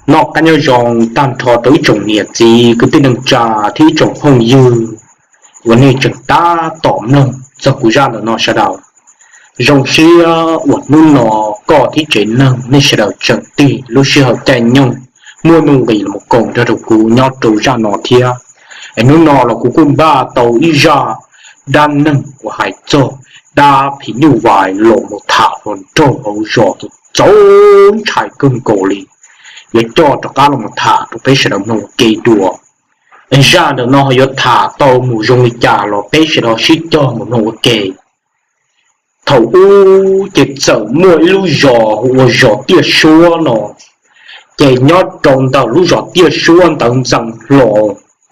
Noj qab nyob zoo tag nrho rau ib tsoom niam txiv kwv tij neej tsa thiab ib tsoom phooj ywg uas nej tseem tab tom mloog txog kuv zaj ntawm no sawv daws. Zoo siab uas hnub no koj thiab tsev neeg nej sawv daws tseem tig lub sij hawm caij nyoog muaj nuj nqis los koom nrog rau kuv nyob rau zaj no thiab. Es hnub no los kuv kuj npaj tau ib zaj dab neeg uas hais txog dab phim nyuj vais los mus tham hluas nraug hauv zos txaus ntshai kawg nkaus li. Yuav coj rov qab los tham rau peb sawv daws mloog ua ke dua. Es zaj ntawm no yuav tham tau mus zoo li cas los peb sawv daws sib cog mus mloog ua ke. Thaum ub ces txawm muaj ib lub zos hu ua zos Tiaj Suab no. Ces nyob rau ntawm lub zos Tiaj Suab ntawd ntxeev hlo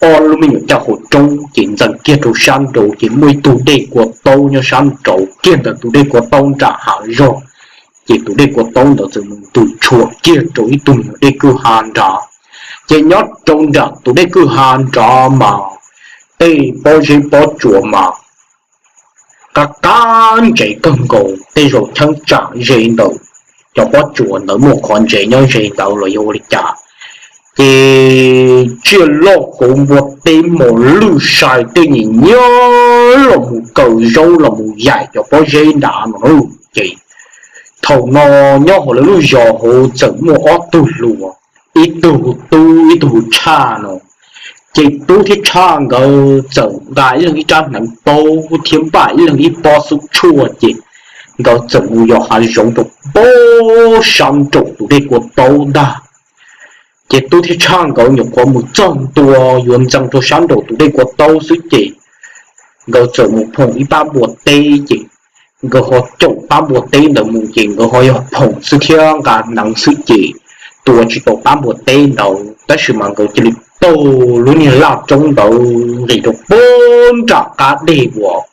ob lub me nyuam caj qhov roob ces ntxeev kiag rau sab nraud ces muaj ib tug dej kua taub nyob sab nraud kiag ntawm tus dej kua taub nram hav zog. Ces tus dej kua taub ntawd txawm mus ntws tshua kiag rau ib tug nyuag dej kwj ha nrad. Ces nyob rau nram tus dej kwj ha nrad mas tej pob zeb pob tsuas mas qab qab ntsev kawg nkaus, tej zaum cheeb tsam ze ntawm cov pob tsuas ntawd muaj qhov ntsev nyob ze ntawd los yog ua li cas. Ces tsiaj loj kauv npua teb mos lwj sai tej nyiam nyiab los mus kaw zaub los mus yaim cov pob zeb nrad no. Ces thaum no nyob hauv lawv lub zos hauv txawm muaj ob tug hluas, ib tug hu Tub ib tug hu Tshaj no. Ces Tub thiab Tshaj nkawd txawm nqa ib leeg ib rab hneev taub thiab npaj ib leeg ib pob xub tshuaj ces nkawd txawm mus yos hav zoov rau pem sab nraum tus dej kua taub ntag. Ces Tub thiab Tshaj nkawd nyuam qhuav mus txog ntua yuav ntxeev rau sab nraum tus dej kua taub xwb ces nkawd txawm mus phoom ib pab npua teb ces nkawd ho caum pab npua teb ntawd mus ces nkawd ho yog phoom xwb thiab nqa hneev xwb ces tua tsis tau pab npua teb ntawd tab sis mas nkawd cia li taug lub niag laj roob ntawd nqis rau pem nram qab dej uas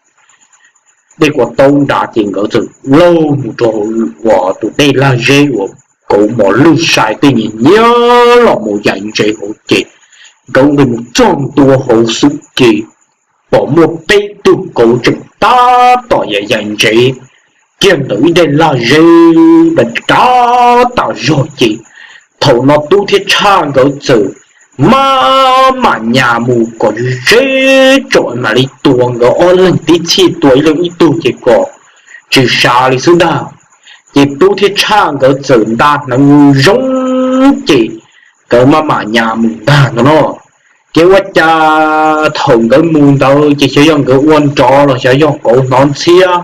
dej kua taub nrad ces nkawd txawm laug mus rau uas tus dej lag zeb uas kauv mos lwj sai tej nyiam nyiab los mus yaim ntsev hauv ces nkawd nqis mus txog ntua hauv xwb ces pom muaj peb tug kauv tseem tab tom yaim yaim ntsev kiag ntawm ib daim lag zeb dav tas zog ces thaum no Tub thiab Tshaj nkawd txawm maj mam nyas mus kom ze ze tsom mam li tua nkawd ob leeg tib txhij tua ib leeg ib tug ces kom tsis sav li xwb ntag. Ces Tub thiab Tshaj nkawd txawm nta hneev zoo ces nkawd maj mam nyas mus ntag no no. Ces ua cas thaum nkawd mus ntawd ces xyov yog nkawd ua nrov los xyov yog kauv hnov ntxhiab,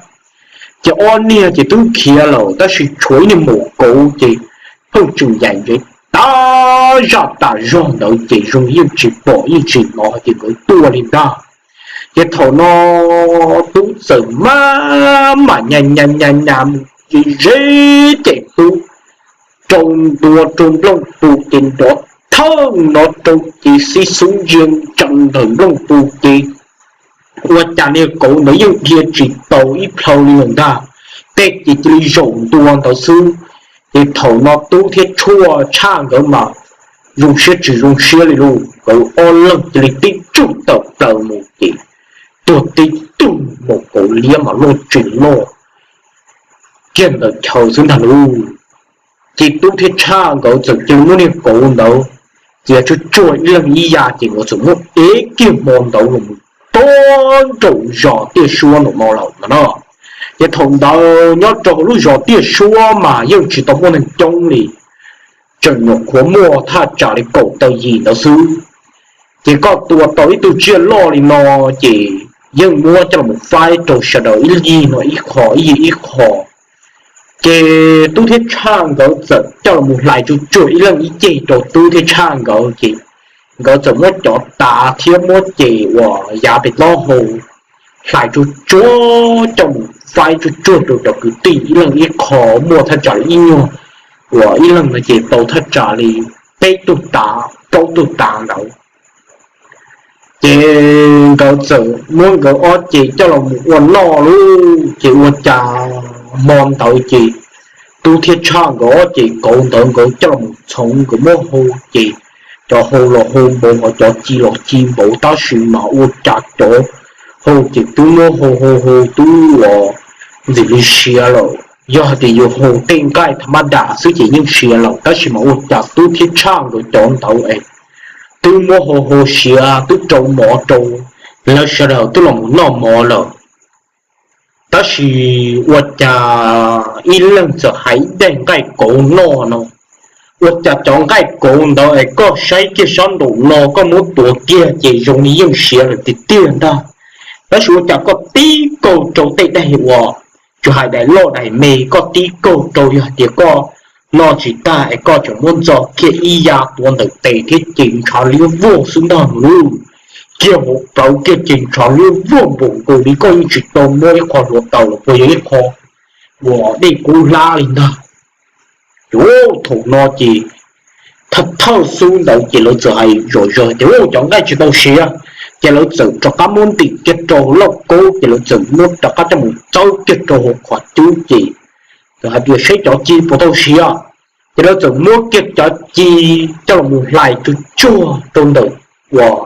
ces ob niag ces twb khiav lawm tab sis tshuav ib niag maum kauv ces pheej tseem yaim ntsev tas zaj tas zog ntawd ces zoo yeej tsis pom yeej tsis hnov hais tias nkawd tuaj li ntag. Ces thaum no Tub txawm maj mam nyas nyas nyas nyas mus ze ze ces Tub rau ntua rau nplooj pus ces nrov thawj no rau ces xib xub ntsia ntsees ntawm nplooj pus ces ua cas niag kauv ntawd yeej dhia tsis tau ib plhaw li lawm ntag, tej ces cia li zaum ntua ntawd xwb. Ces thaum no Tub thiab Tshaj nkawd mas zoo siab tsis zoo siab li lauj, nkawd ob leeg cia li tib tsuj tawm plaws mus ces tuag tib tug, maum kauv liab mas loj tsis loj kiag ntawm chaw xwb ntag lauj. Ces Tub thiab Tshaj nkawd txawm cia li muab niag kauv ntawd cia tsuag tsuag ib leeg ib yav ces nkawd txawm muab ev kiag hmo ntawd los mus rau nraum zos Tiaj Suab nraum no lawm no. Ces thaum ntawd nyob rau lub zos Tiaj Suab mas yeej tsis tau muaj neeg coob li, tseem nyuam qhuav muaj thaj tsam li kaum tawm yim ntawd xwb. Ces koj tua tau ib tug tsiaj loj li no ces yeej muab coj los faib rau sawv daws ib yig no ib qho ib yig ib qho. Ces Tub thiab Tshaj nkawd txawm coj los hlais tsuag tsuag ib leeg ib ceg rau Tub thiab Tshaj nkawd ces nkawd txawm muab cov tav thiab muab ces uas yav pem taub hau hlais tsuag tsuag coj mus faib tsuag tsuag rau cov kwv tij ib leeg ib qho, muaj thaj tsam li ib nyuag uas ib leeg no ces tau thaj tsam li peb tug tav plaub tug tav ntawd. Ces nkawd txawm muab nkawd ob ceg coj los mus ua noj lauj. Ces ua cas hmo ntawd ces Tub thiab Tshaj nkawd ob ceg kauv ntawd nkawd coj los txhoov nkawd muab hau ces cov hau los hau npaum ho cov ci los ci npaum tab sis mas ua cas cov hau ces twb muab hau hau hau twb uas ntxim li siav lawm. Yog hais tias yus hu tej nqaij tham ma das xwb ces yeej siav lawm, tab sis mas ua cas Tub thiab Tshaj nkawd cov ntawd es twb muab hu hu siav twb rau mov rau lawv sawv daws twb los mus noj mov lawm. Tab sis ua cas ib leeg txawm hais ib daim nqaij kauv noj no, ua cas cov nqaij kauv ntawd es koj saib kiag sab nraum no koj muab tuav kiag ces zoo li yeej siav lawm tiag tiag ntag. Tab sis ua cas koj tib kaug rau tej daim uas tsis hais daim loj daim me, koj tib kaug rau yog hais tias koj noj tsis tag es koj tseem muab ntxo kiag ib ya tuav ntawm tes thiab ces ntshav liab vog xwb ntag no lauj. Kiag hauv plawv kiag ces ntshav liab vog npaum nkaus li koj yeej tsis tau muab ib qho hluav taws los puas yog ib qho uas dej kub hlab li ntag. Ces thaum no ces thawj thawj xub ntawd ces lawv txawm hais zom zaws tias cov nqaij tsis tau siav, ces lawv txawm rov qab muab ntim kiag rau hauv lauj kaub ces lawv txawm muab rov qab coj mus txawb kiag rau hauv qhov cub ces txawm hais tias saib cov ci puas tau siav. Ces lawv txawm muab kiag cov ci coj los mus hlais tsuag tsuag rau ntawm uas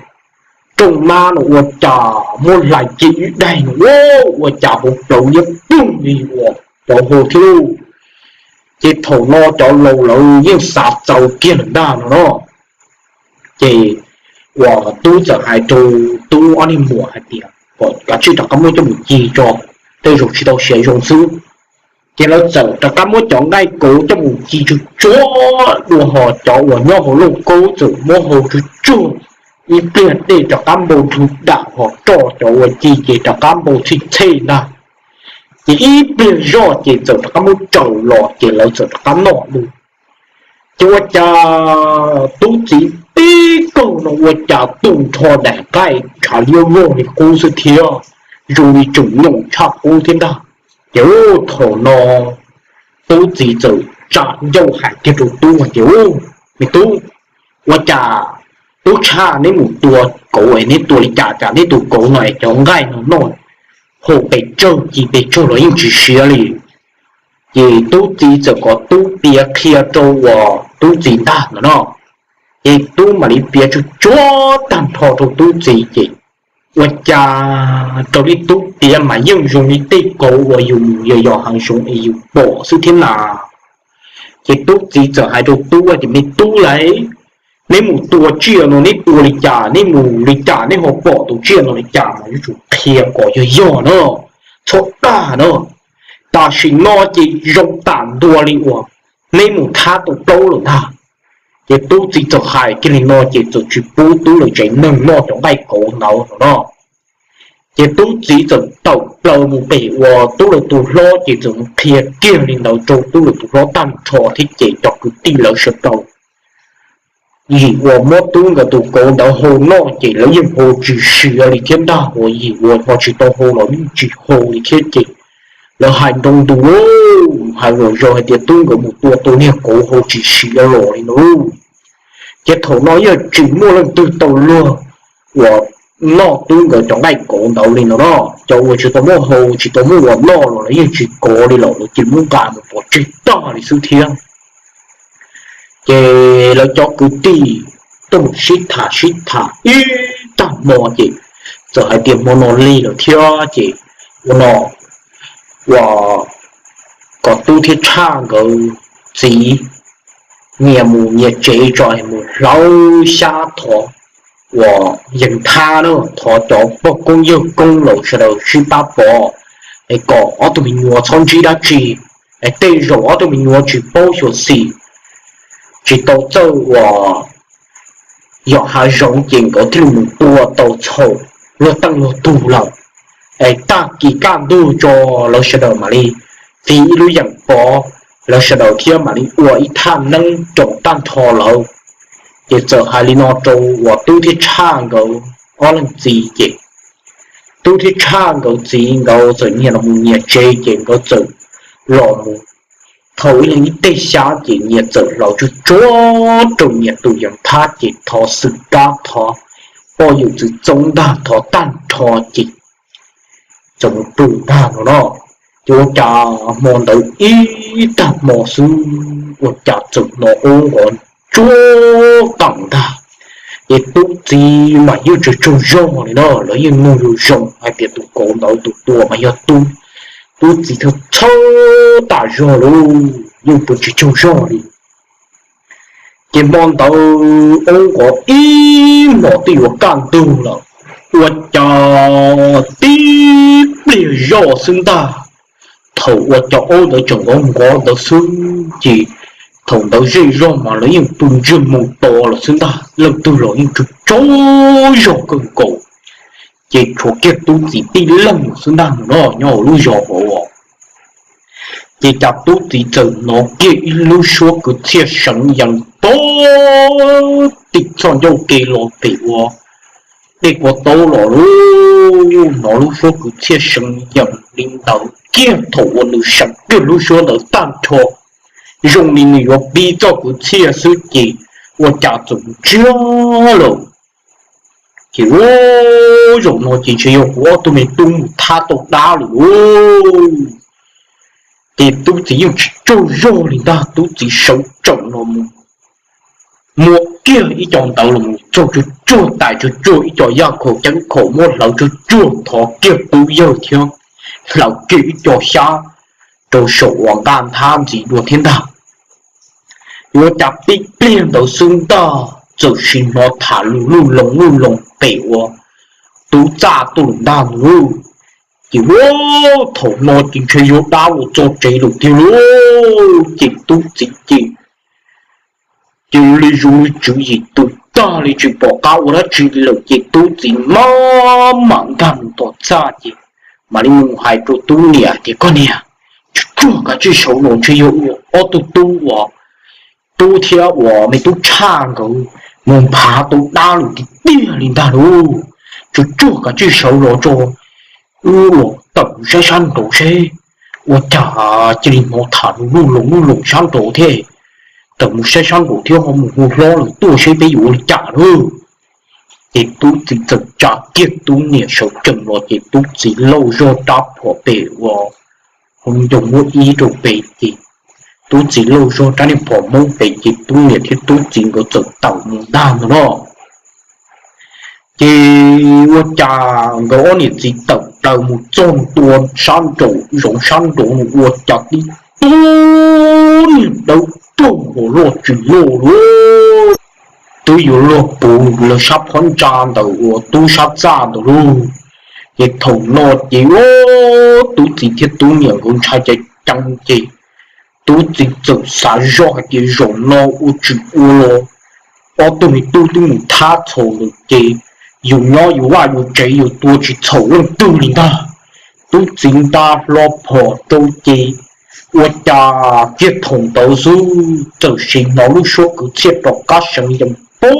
rooj mab no ua cas muab hlais kiag ib daim no ua cas hauv plawv liab ploog li uas cov hu thiab lauj. Ces thaum no cov laus lawv yeej xav txaus kiag lawm ntag no no. Ces uas Tub txawm hais rau Tub ob niag muam hais tias kom kav tsij rov qab muab coj mus ci tso, tej zaum tsis tau siav zoo xwb. Ces lawv txawm rov qab muab cov nqaij kauv coj mus ci tsuag tsuag dua hos cov uas nyob hauv lauj kaub txawm muab hau tsuag tsuag ib pliag dej rov qab npau nrhw dam hos roj cov uas ci ces rov qab npau txhij txhej ntag. Ces ib pliag zoj ces txawm rov qab muab raws los ces lawv txawm rov qab noj dua. Ces ua cas Tub txiv tib kaug no ua cas tu nrho daim nqaij ntshav liab vog li qub xwb thiab, zoo li tseem nyoos tshaj qub thiab ntag. Ces thaum no Tub txiv txawm tsa ncauj hais kiag rau Tub hais tias, Me Tub, ua cas Tub Tshaj neb mus tua kauv es neb tua li cas cas neb tus kauv no es cov nqaij no noj hau pes tsawg ci pes tsawg los yeej tsis siav li. Ces Tub txiv txawm kom Tub piav qhia rau uas Tub txiv ntag no no. Ces Tub mam li piav tsuag tsuag tag nrho rau Tub txiv ces ua cas raws li Tub piav mas yeej zoo li tej kauv uas yus mus yos yos hav zoov es yus pom xwb thiab na. Ces Tub txiv txawm hais rau Tub tias, Me Tub lauj, neb mus tua tsiaj no neb tua li cas, neb mus li cas neb ho pom tus tsiaj no li cas mas yuav tsum qhia kom yog yog na, txhob dag na. Tam sim no ces zoo tam ntua li uas neb mus thab tau plaub lawm ntag. Ces Tub txiv txawm hais kiag li no ces txawm tsis pub Tub lawv tsev neeg noj cov nqaij kauv ntawd no no. Ces Tub txiv txawm tawm plaws mus pem uas Tub lawv tus hlob ces txawm mus qhia kiag li ntawd rau Tub lawv tus hlob tag nrho thiab ces cov kwv tij lawv sawv daws yim uas muab Tub nkawd tus kauv ntawd hau noj ces lawv yeej hau tsis siav li thiab ntag, uas yim uas ho tsis tau hau los yeej tsis hau li thiab ces lawv hais nroo ntus lauj, hais zom zaws hais tias Tub nkawd mus tua tau niag kauv hau tsis siav los li no lauj. Ces thaum no yeej tsis muaj leej twg tau luag uas noj Tub nkawd cov nqaij kauv ntawd li no no. Cov uas tsis tau muaj hau tsis tau muaj uas noj los lawv yeej tsis kov li lawm, lawv cia li muab nqa mus pov tseg tag li xwb thiab. Ces lawv cov kwv tij tuaj mus sib tham sib tham ib tag hmo ces txawm hais tias hmo no lig lawm thiab ces ua no, uas kom Tub thiab Tshaj nkawd txiv nyias mus nyias tsev tso, mus hlawv xyab thov uas yees thab na, thov cov pog koob yawg koob laus sawv daws sib pab pov, es kom ob tug me nyuam txhob ntsib dab tsi, es tej zaum ob tug me nyuam tsis paub xyuam xim, tsis tau txawj uas yos hav zoov ces nkawd thiaj li mus tua tau txhaum luag teej luag tug lawm. Es tag kis kaj ntug tso lawv sawv daws mam li fiv ib lub yeem pov, lawv sawv daws thiab mam li ua ib thaj neeb roos tag nrho lawm. Ces txawm hais li no rau uas Tub thiab Tshaj nkawd ob leeg txiv ces Tub thiab Tshaj nkawd txiv nkawd txawm nyias los mus nyias tsev ces nkawd txawm los mus thau ib leeg ib teg xyab ces nyias txawm hlawv tsuag tsuag rau nyias tus yees thab ces thov xwm kab thov poj yawm txwv txoob ntag thov tag nrho ces txawm mus pw ntag no no. Ces ua cas hmo ntawd ib tag hmo xwb ua cas txawm hnov qub nqov tsuag qees ntag. Ces Tub txiv mas yeej tsaug tsaug zog li no, lawv yeej mloog zoo zoo hais tias tus kauv ntawd tus tua mas yog Tub. Tub txiv txhawj txhawj tas zog lauj, yeej pw tsis tsaug zog li. Ces hmo ntawd oob nkov ib hmos twb yuav kaj ntug lawm, ua cas tib pliag zoj xwb ntag. Thaum ua cas oob ntawd tseem nkov nkov ntawd xwb ces thaum ntawd zej zog mas lawv yeej pw ntsiag mus to lawm xwb ntag, leej twg los yeej tsaug tsaug zog kawg nkaus. Ces tshuav kiag tub txiv tib leeg xwb ntag no nyob hauv lub zos hauv. Ces cas tub txiv txawm hnov kiag ib lub suab kwv txhiaj seev yees pog tim txoj ncauj ke los pem ua dej kua taub los lauj. Hnov lub suab kwv txhiaj seev yees li ntawd kiag thaum uas nws seev kiag lub suab ntawd tag nrho, zoo li nws yuav pib txoj kwv txhiaj xwb ces ua cas txawm ntsiag lawm. Ces ua zaum no ces ntshe yog kuv ob tug me tub mus thab tau dab lawm lauj. Ces tub txiv yeej tsis tsaug zog li ntag, tub txiv sawv tsees los mus muab kiag ib co ntawd los mus txog tsuag tsuag tais tsuag tsuag ib co yaj khaum ceeb khaum muab hlawv tsuag tsuag thov kiag tub yawg thiab hlawv kiag ib co xyab rau saum uas nqaj nthab ntxiv dua thiab ntag. Yuav cas tib pliag ntawd xwb ntag txawm sim hnov tham lus luj loo luj loo pem ua tub txaj tuaj lawm ntag lauj. Ces ua thaum no ces ntshe yog dab los txog tsev lawm tiag lauj. Ces tub txiv ces cia li zoo li tswv yim tus tag li tsis pom qab ua dab tsi li lawm ces tub txiv maj mam nkag mus tom txaj ces mam li mus hais rau tub niam tias koj niam, tsuag tsuag kav tsij sawv los ntshe yog ob tug tub uas tub thiab uas me tub tshaj nkawd mus nphav tau dab lawm tiag tiag li ntag lauj. Tsuag tsuag kav tsij sawv los tso, wb los tawm mus saib sab nraud seb. Ua cas cia li hnov tham lus luj loo luj loo sab nraud thiab. Tawm mus saib sab nraud thiab ho mus hu hlob lawm tuaj seb peb yuav ua li cas lauj. Ces tub txiv txawm tsa kiag tub niam sawv tsees los ces tub txiv lauj zog rab phom pem ua hauv ncoo muab ib rau pem ces tub txiv lauj zog rab niag phom hmoob pem ces tub niam thiab tub txiv nkawd txawm tawm mus ntag ntag no. Ces ua cas nkawd ob niam txiv tawm plaws mus txog ntua sab nraum zoov sab nraud ua cas tib tug niag dawb paug uas loj tsis loj lauj, twb yuav luag puv lawv sab phab ntsa ntawm uas tub sab txaj ntawd lauj. Ces thaum no ces tub txiv thiab tub niam nkawd ntshai ceev ceev ces tub txiv txawm xav zoj hais tias zaum no ua tsis ua los ob tug me tub twb mus thab txhaum lawm ces yus nyob yus vaj yus tsev yus tua tsis txhaum leej twg li ntag. Tub txiv nta hlo phom rau ces ua cas kiag thaum ntawd xwb txawm sim hnov lub suab kwv txhiaj rov qab seev yees pog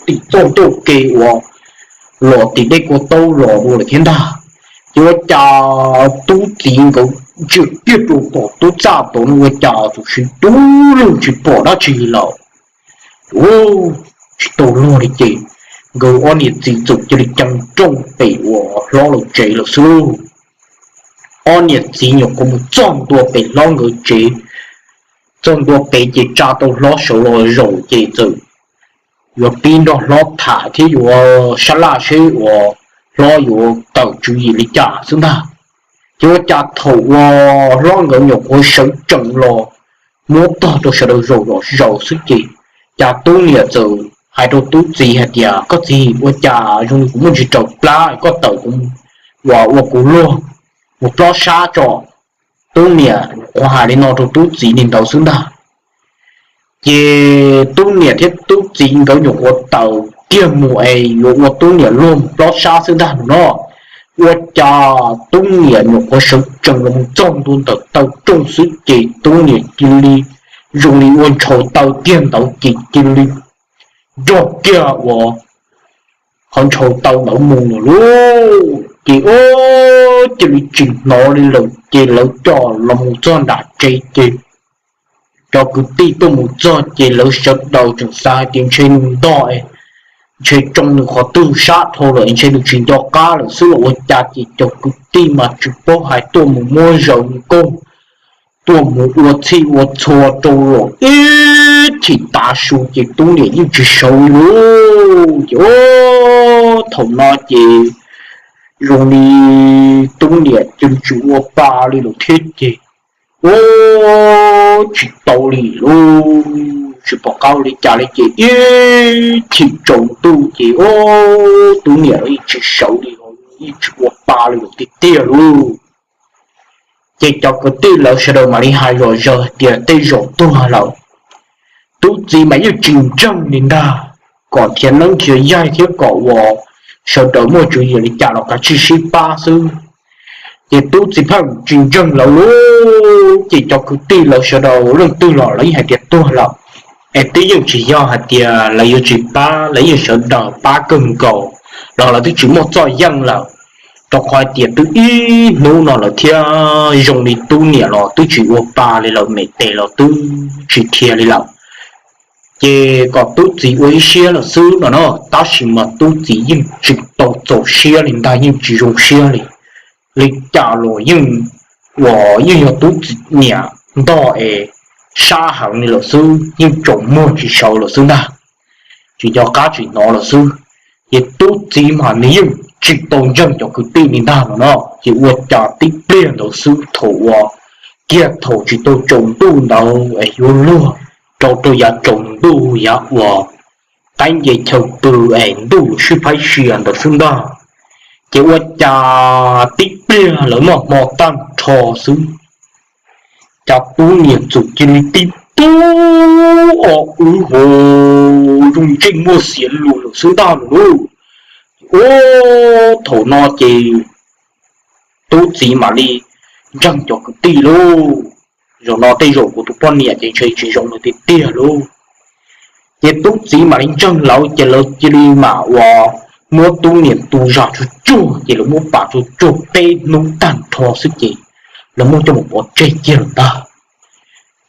tim txoj ncauj ke uas los tim dej kua taub los dua lawm thiab ntag. Ces ua cas tub txiv nkawd ntsia kiag rau tom tub txaj tod no ua cas txawm sim dub lug tsis pom dab tsi li lawm. Tsis tau luag li ces nkawd ob niam txiv txawm cia li cees rooj pem uas hlob lawv tsev lawm xwb lauj. Ob niam txiv nyuam qhuav mus txog ntua pem hlob nkawd tsev, txog ntua pem ces tsa tau hlob sawv los zaum ces txawm yuav pib nrog hlob tham thiab yuav sab laj seb uas hlob yuav tawm tswv yim li cas xwb ntag. Ces ua cas thaum uas hlob nkawd nyuam qhuav sawv tsees los muab tog rau sawv daws zaum los zaum xwb ces cas tub niam txawm hais rau tub txiv hais tias koj txiv, ua cas zoo li kuv muaj ntsis raws plab, koj tawm kuv uas ua kuv luag mus plob sab tso. Tub niam nyuam qhuav hais li no rau tub txiv li ntawd xwb ntag. Ces tub niam thiab tub txiv nkawd nyuam qhuav tawm kiag mus es yuav ua tub niam luag mus plob sab xwb ntag no. Ua cas tub niam nyuam qhuav sawv tsees los mus txog ntua ntawm taw rooj xwb ces tub niam cia li zoo li ua ntshaus taw kiag ntawd ces cia li nrog kiag uas qhov ntshaus taw ntawd mus lawm lauj. Ces ua cia li tsis hnov li lawm ces lawv coj los mus txog nram tsev ces cov kwv tij tuaj mus txog ces lawv sawv daws tseem xav hais tias ntshe nws ntog, ntshe tsoo nws qhov twg sab dhau lawm ntshe nws tsis nco qab lawm xwb los ua cas ces cov kwv tij mas tsis paub hais tuaj mus muab zaws mus kauj, tuaj mus ua txhij ua txhua rau los ib chim tav su ces tub niam yeej tsis sawv li lauj. Ces thaum no ces zoo li tub niam ces tsis ua pa li lawm thiab ces, u, tsis tau li lauj, tsis pom qab ua li cas li ces ib chim tsaus ntuj ces, u, tub niam los yeej tsis sawv li, yeej tsis ua pa li lawm tiag tiag lauj. Ces cov kwv tij lawv sawv daws mam li hais zom zaws hais tias tej zaum tuag lawm, tub txiv mas yeej tsis ntseeg li ntag, kom nrhiav neeb nrhiav yaig thiab kom uas sawv daws muaj tswv yim li cas los kav tsij sib pab xwb. Ces tub txiv pheej tsis ntseeg lawv lauj. Ces cov kwv tij lawv sawv daws leej twg los lawv yeej hais tias tuag lawm, es twb yeej tsis yog hais tias lawv yuav tsis pab, lawv yeej sawv daws pab kawg nkaus los lawv twb tsis muaj txoj yeej lawm, rau qhov hais tias twb ib hnub no lawm thiab zoo li tub niam los twb tsis ua pa li lawm, me tes los twb tsis dhia li lawm. Ces kom tub txiv ua ib siab lawm xwb no na, tab sis mas tub txiv yeej tsis tau txaus siab li ntag, yeej tsis zoo siab li. Li cas los yeej, uas yeej yog tub txiv niam ntog es sab heev li lawm xwb, yeej tsaus muag tsis sawv lawm xwb ntag, tsis nco qab tsis hnov lawm xwb. Ces tub txiv mas nws yeej tsis tau ntseeg cov kwv tij li ntag no no. Ces ua cas tib pliag ntawd xwb thaum uas kiag thaum tsis tau tsaus ntuj ntawd es yuav luag rau rau yav tsaus ntuj yav uas qaib nce chaw pw es ntuj yuav sib phaib sia ntawd xwb ntag. Ces ua cas tib pliag lawv noj hmo tag nrho xwb, cas tub niam txawm cia li tib tug o wb ho zoo ntsej muag xiav lus lawm xwb ntag lauj. Ua, thaum no ces tub txiv mam li ntseeg cov kwv tij lauj. Zaum no tej zaum kuv tus poj niam ces ntshe tsis zoo lawm tiag tiag lauj. Ces tub txiv mam li ntseeg lawv ces lawv cia li mam uas muab tub niam tu zam tsuag tsuag, ces lawv muab pam tsuag tsuag peb hnub tag nrho xwb ces lawv muab coj mus pov tseg kiag lawm ntag.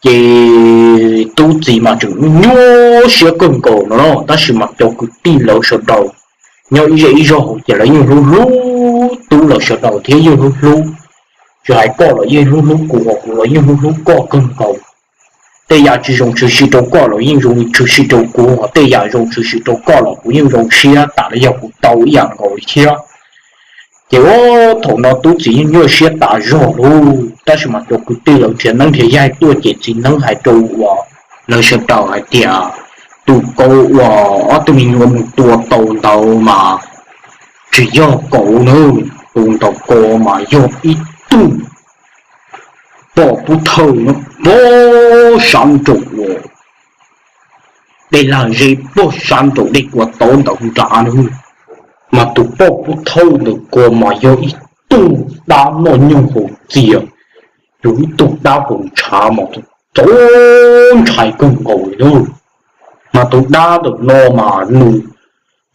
Ces tub txiv mas tseem nyuaj siab kawg nkaus no na, tab sis mas cov kwv tij lawv sawv daws nyob ib zej ib zog hauv ces lawv yeej hlub hlub tub lawv sawv daws thiab yeej hlub hlub, tsis hais koj los yeej hlub hlub kuv, kuv los yeej hlub hlub koj kawg nkaus. Tej yam tsis zoo tshwm sim rau koj los yeej zoo tshwm sim rau kuv, tej yam zoo tshwm sim rau koj los kuv yeej zoo siab tas li yog kuv tau ib yam nkaus li thiab. Ces ua, thaum no tub txiv yeej nyuaj siab tas zog lauj, tab sis mas cov kwv tij lawv nrhiav neeb nrhiav yaig tuaj ces txiv neeb hais rau uas lawv sawv daws hais tias tus kauv uas ob tug me nyuam mus tua tau ntawd mas tsis yog kauv na, tus ntawd ko mas yog ib tug poj pub thawj nyob pog sab nraum uas dej lag zeb pog sab nraum dej kua tod ntawd nrad na. Mas tus poj pub thawj ntawm ko mas yog ib tug dab noj nyoog haus txias, yog ib tug dab haus ntshav mas txaus ntshai kawg nkaus li na. Mas tus dab ntawm no mas nws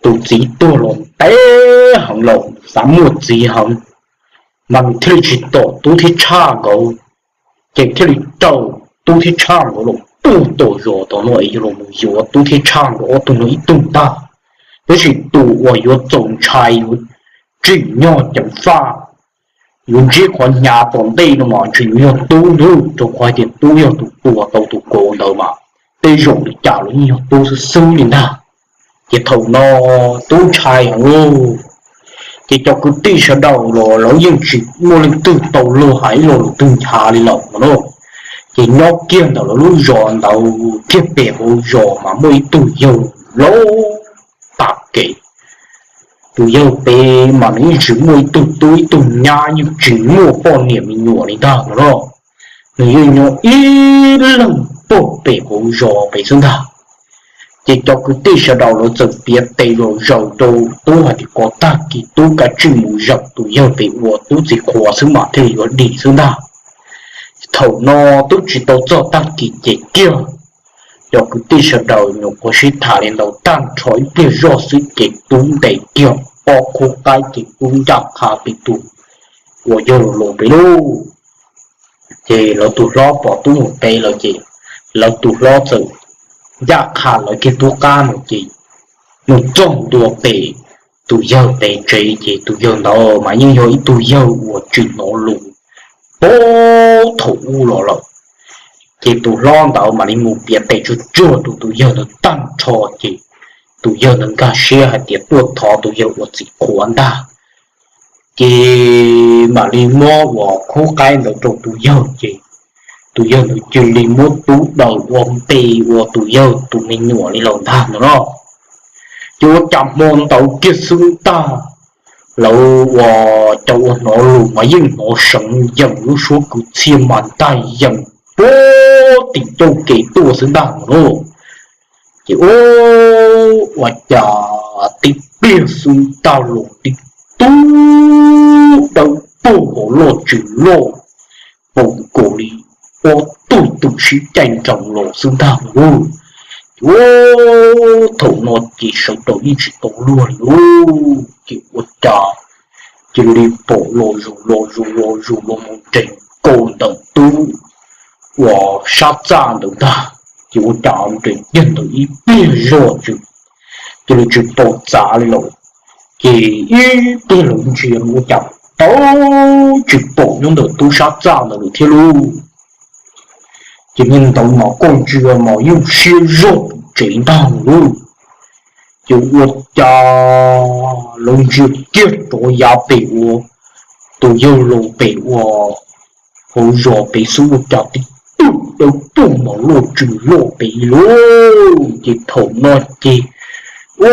tus txiv tuag los ntev heev lawm, xav muaj txiv heev, mas nws thiaj li tsis tom tub thiab tshaj nkawd, ces thiaj li raws tub thiab tshaj nkawd los puag tom zos tom no es yog los mus yuav tub thiab tshaj nkawd ob tug no ib tug ntag. Tab sis tus uas yuav txaus ntshai yuav tsim nyog ceev faj, yuav ntsib qhov hnyav tom ntej no mas ntshe yuav yog tub ntag, rau qhov hais tias tub yog tus tua tau tus kauv ntawd mas tej zaum li cas los yeej yog tub xwb xwb li ntag. Ces thaum no tub ntshai heev lauj, ces cov kwv tij sawv daws los lawv yeej tsis muaj leej twg tau luag hais ib lo lus twg nchav li lawm no na. Ces nyob kiag ntawm lawv lub zos ntawd kiag pem hauv zos mas muaj ib tug yawg laus tag kev. Tus yawg pem mas nws yeej tsis muaj ib tug tub ib tug nyab, yeej tsis muaj poj niam me nyuam li ntag no na. Nws yeej nyob ib leeg pog pem hauv zos pem xwb ntag. Ces cov kwv tij sawv daws lawv txawm piav tes zom zaws rau tub hais tias kom tag kis tub kav tsij mus zawm tus yawg pem ua tub txiv qhua xwb mas thiaj li yuav dim xwb ntag. Thaum no twb tsis tau txog tag kis ces kiag cov kwv tij sawv daws nyuam qhuav sib tham li ntawd tag nrho ib pliag zoj xwb ces tub ntes kiag ob khub qaib ces tub ncaj qha pem tus uas yawg laus pem lauj. Ces lawv tus hlob pom tub mus pem lawm ces lawv tus hlob txawm ncaj qha lawv kiag tub qab no ces mus txog ntua pem tus yawg pem tsev ces tus yawg ntawd mas yeej yog ib tug yawg uas tsis hnov lus puag thaum ub los lawm. Ces tus hlob ntawd mam li mus piav tes tsuag tsuag rau tus yawg ntawd tag nrho ces tus yawg ntawd nkag siab hais tias tuaj thov tus yawg ua txiv qhua ntag. Ces mam li muab uas khub qaib ntawd rau tus yawg ces tus yawg ntawd cia li muab tub daws ua npe ua tus yawg tus me nyuam li lawm ntag no no. Ces ua cas hmo ntawd kiag xwb ntag, lawv uas cov uas hnov lus mas yeej hnov seev yeem lub suab kwv txhiaj mas ntag yeem puag tim ncauj kev tuaj xwb ntag no no. Ces ua cas tib pliag xwb ntag los tib tug dawb paug hauv loj tsws loj, paum nkaus li ob tug twm sib caij nroos los xwb ntag no. Ces ua thaum no ces sawv daws yeej tsis tau luag li lauj, ces ua cas cia li pom los zus los zus los zus los mus nres nkaus ntawm tub uas sab txaj ntawd ntag. Ces ua cas nres kiag ntawd ib pliag zoj tsis, cia li tsis pom txav li lawm. Ces ib pliag lawv ntsia ua cas tau tsis pom nyob ntawm tub sab txaj ntawd lawm thiab lauj. Ces niag ntawd mas koj ntsia mas yeej siab zog pum tsev ntag lauj. Ces ua cas lawv ntsia kiag rov yav pem ua tus yawg laus pem ua hauv zos pem xwb ua cas tib tug dawb paug mas loj tsws loj pem lauj. Ces thaum no ces ua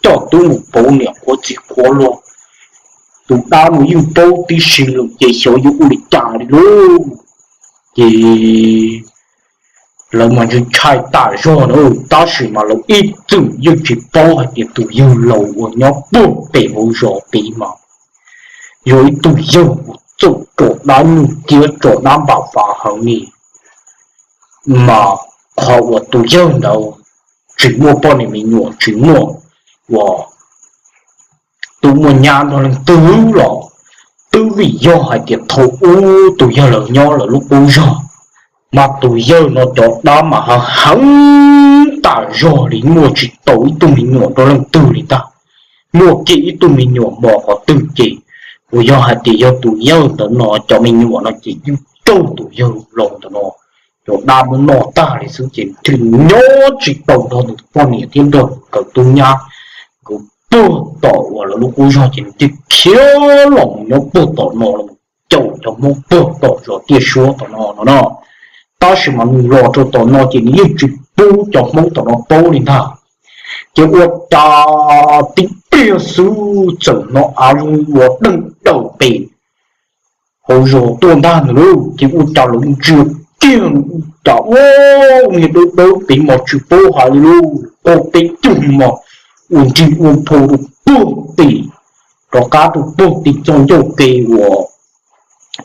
coj tub mus pauv niam qhuav txiv qhuav los, tus dab no yeej paub tib si lawm ces xyov yuav ua li cas li lauj. Ces lawv mas ntshai ntshai tas zog na, tab sis mas lawv ib txwm yeej tsis paub hais tias tus yawg laus uas nyob puag pem hauv zos pem mas yog ib tug yawg uas txawj tso dab nyuj ciab tso dab npam fav heev li. Mas qhov uas tus yawg ntawd tsis muaj poj niam me nyuam tsis muaj uas tub muaj nyab nrog leej twg los twb vim yog hais tias thaum ub tus yawg laus nyob lawv lub qub zog, mas tus yawg no cov dab mas heev heev tas zog li, muaj tsis tau ib tug me nyuam nrog leej twg li ntag. Muaj kiag ib tug me nyuam mos qhov twg ces uas yog hais tias yog tus yawg ntawd no cov me nyuam no ces yeej raug tus yawg laus ntawm no cov dab muab noj tag li xwb ces thiaj li nyob tsis tau nrog nws tus poj niam thiab nrog nkawd tub nyab. Nkawd puag tom uas lawv lub qub zog ces nws thiaj khiav los mus nyob puag tom no los caum cov Hmoob puag tom zos Tiaj Suab tom no no no. Tab sis mas nws los rau tom no ces nws yeej tsis pub cov Hmoob tom no paub li ntag. Ces ua cas tib pliag xwb txawm hnov av zoo ua deej daws pem hauv zos tuaj ntag ntag lauj. Ces ua cas lawv ntsia kiag cas ua niag dawb dawb pem mas tsis paub hais li lauj, qaug peb cug mos ua nrig ua phau rau puag tim, rov qab rau puag tim txoj ncauj ke uas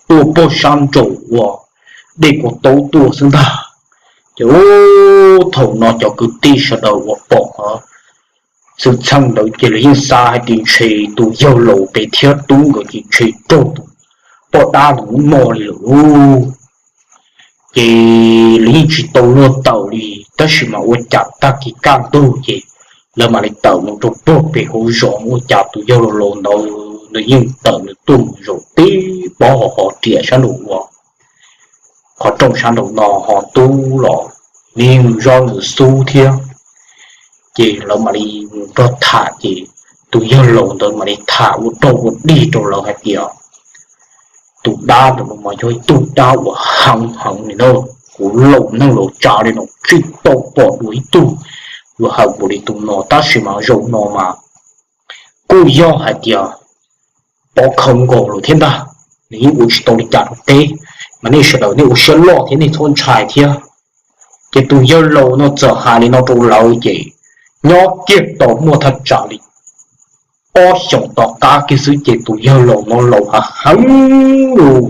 tuaj puag sab nraum uas dej Kaus Taub tuaj xwb ntag. Ces thaum no cov kwv tij sawv daws uas pom qhov xwm txheej ntawd ces lawv yeej xav hais tias ntshe tus yawg laus pem thiab tub nkawd ces ntshe raug tus poj dab ntawd muab noj li lawm lauj. Ces lawv yeej tsis tau luag tawm li, tab sis mas ua cas tag kis kaj ntug ces lawv mam li tawm mus rau puag pem hauv zos, ua cas tus yawg laus laus ntawd nws yeej tawm nws tuaj mus zaum tib pob hauv riam sab nraum ua qhov rooj sab nraum no ho ntub los nws yeej zov nws xub thiab. Ces lawv mam li mus nrog tham ces tus yawg laus ntawd mam li tham ua rog ua dig rau lawv hais tias tus dab ntawm no mas yog ib tug dab uas heev heev li na. Kuv laus neeg laus tsav li no tsis tau pom dua ib tug uas heev npaum li tus no, tab sis mas zaum no mas kuj yog hais tias pov khawv nkaus lawm thiab ntag. Nws yeej ua tsis tau li cas rau peb, mas nej sawv daws nej ua siab loj thiab nej txhob ntshai thiab. Ces tus yawg laus no txawm hais li no rau lawv ces nyob kiag tau muaj thaj tsam li ob xyoos tom qab kiag xwb ces tus yawg laus no laus hav heev lawm.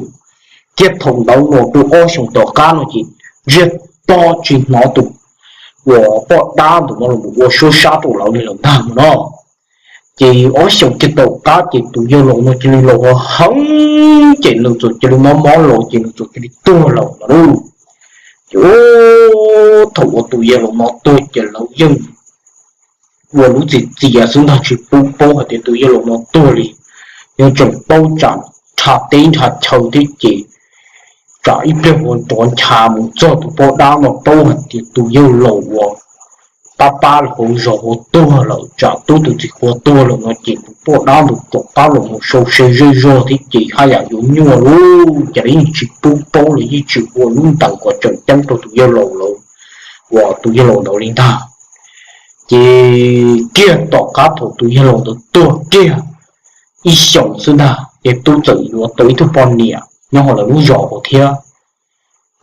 Thiab thaum ntawd los rau ob xyoos tom qab no ces ntsiag to tsis hnov tus uas poj dab ntawm no los ua suab sab rau lawv li lawm ntag no. Ces ob xyoos kiag tom qab ces tus yawg laus no cia li laus hav heev ces nws txawm cia li mob mob los ces nws txawm cia li tuag lawm no lauj. Ces thaum uas tus yawg laus no tuag ces lawv yeej ua lub txim txias xwb ntag, tsis pub paub hais tias tus yawg laus no tuag li. Yeej tseem paub tsam nrha teb nrha chaw thiab ces tsam ib pliag ua nrov ncha mus txog tus poj dab no paub hais tias tus yawg laus uas pab pab hauv zos ua tuag lawm, tsam tub tus txiv qhua tuag lawm no ces tus poj dab ntawd rov qab los mus sau se zej zog thiab ces haj yam yuav nyuaj lauj, ces lawv yeej tsis pub paub, lawv yeej tsis ua lub ntees kom tseem ceeb rau tus yawg laus lawm, uas tus yawg laus ntawd li ntag. Ces kiag tom qab thaum tus yawg laus ntawd tuag kiag ib xyoos xwb ntag ces tub txawm yuav tau ib tug poj niam nyob hauv lawv lub zos hauv thiab.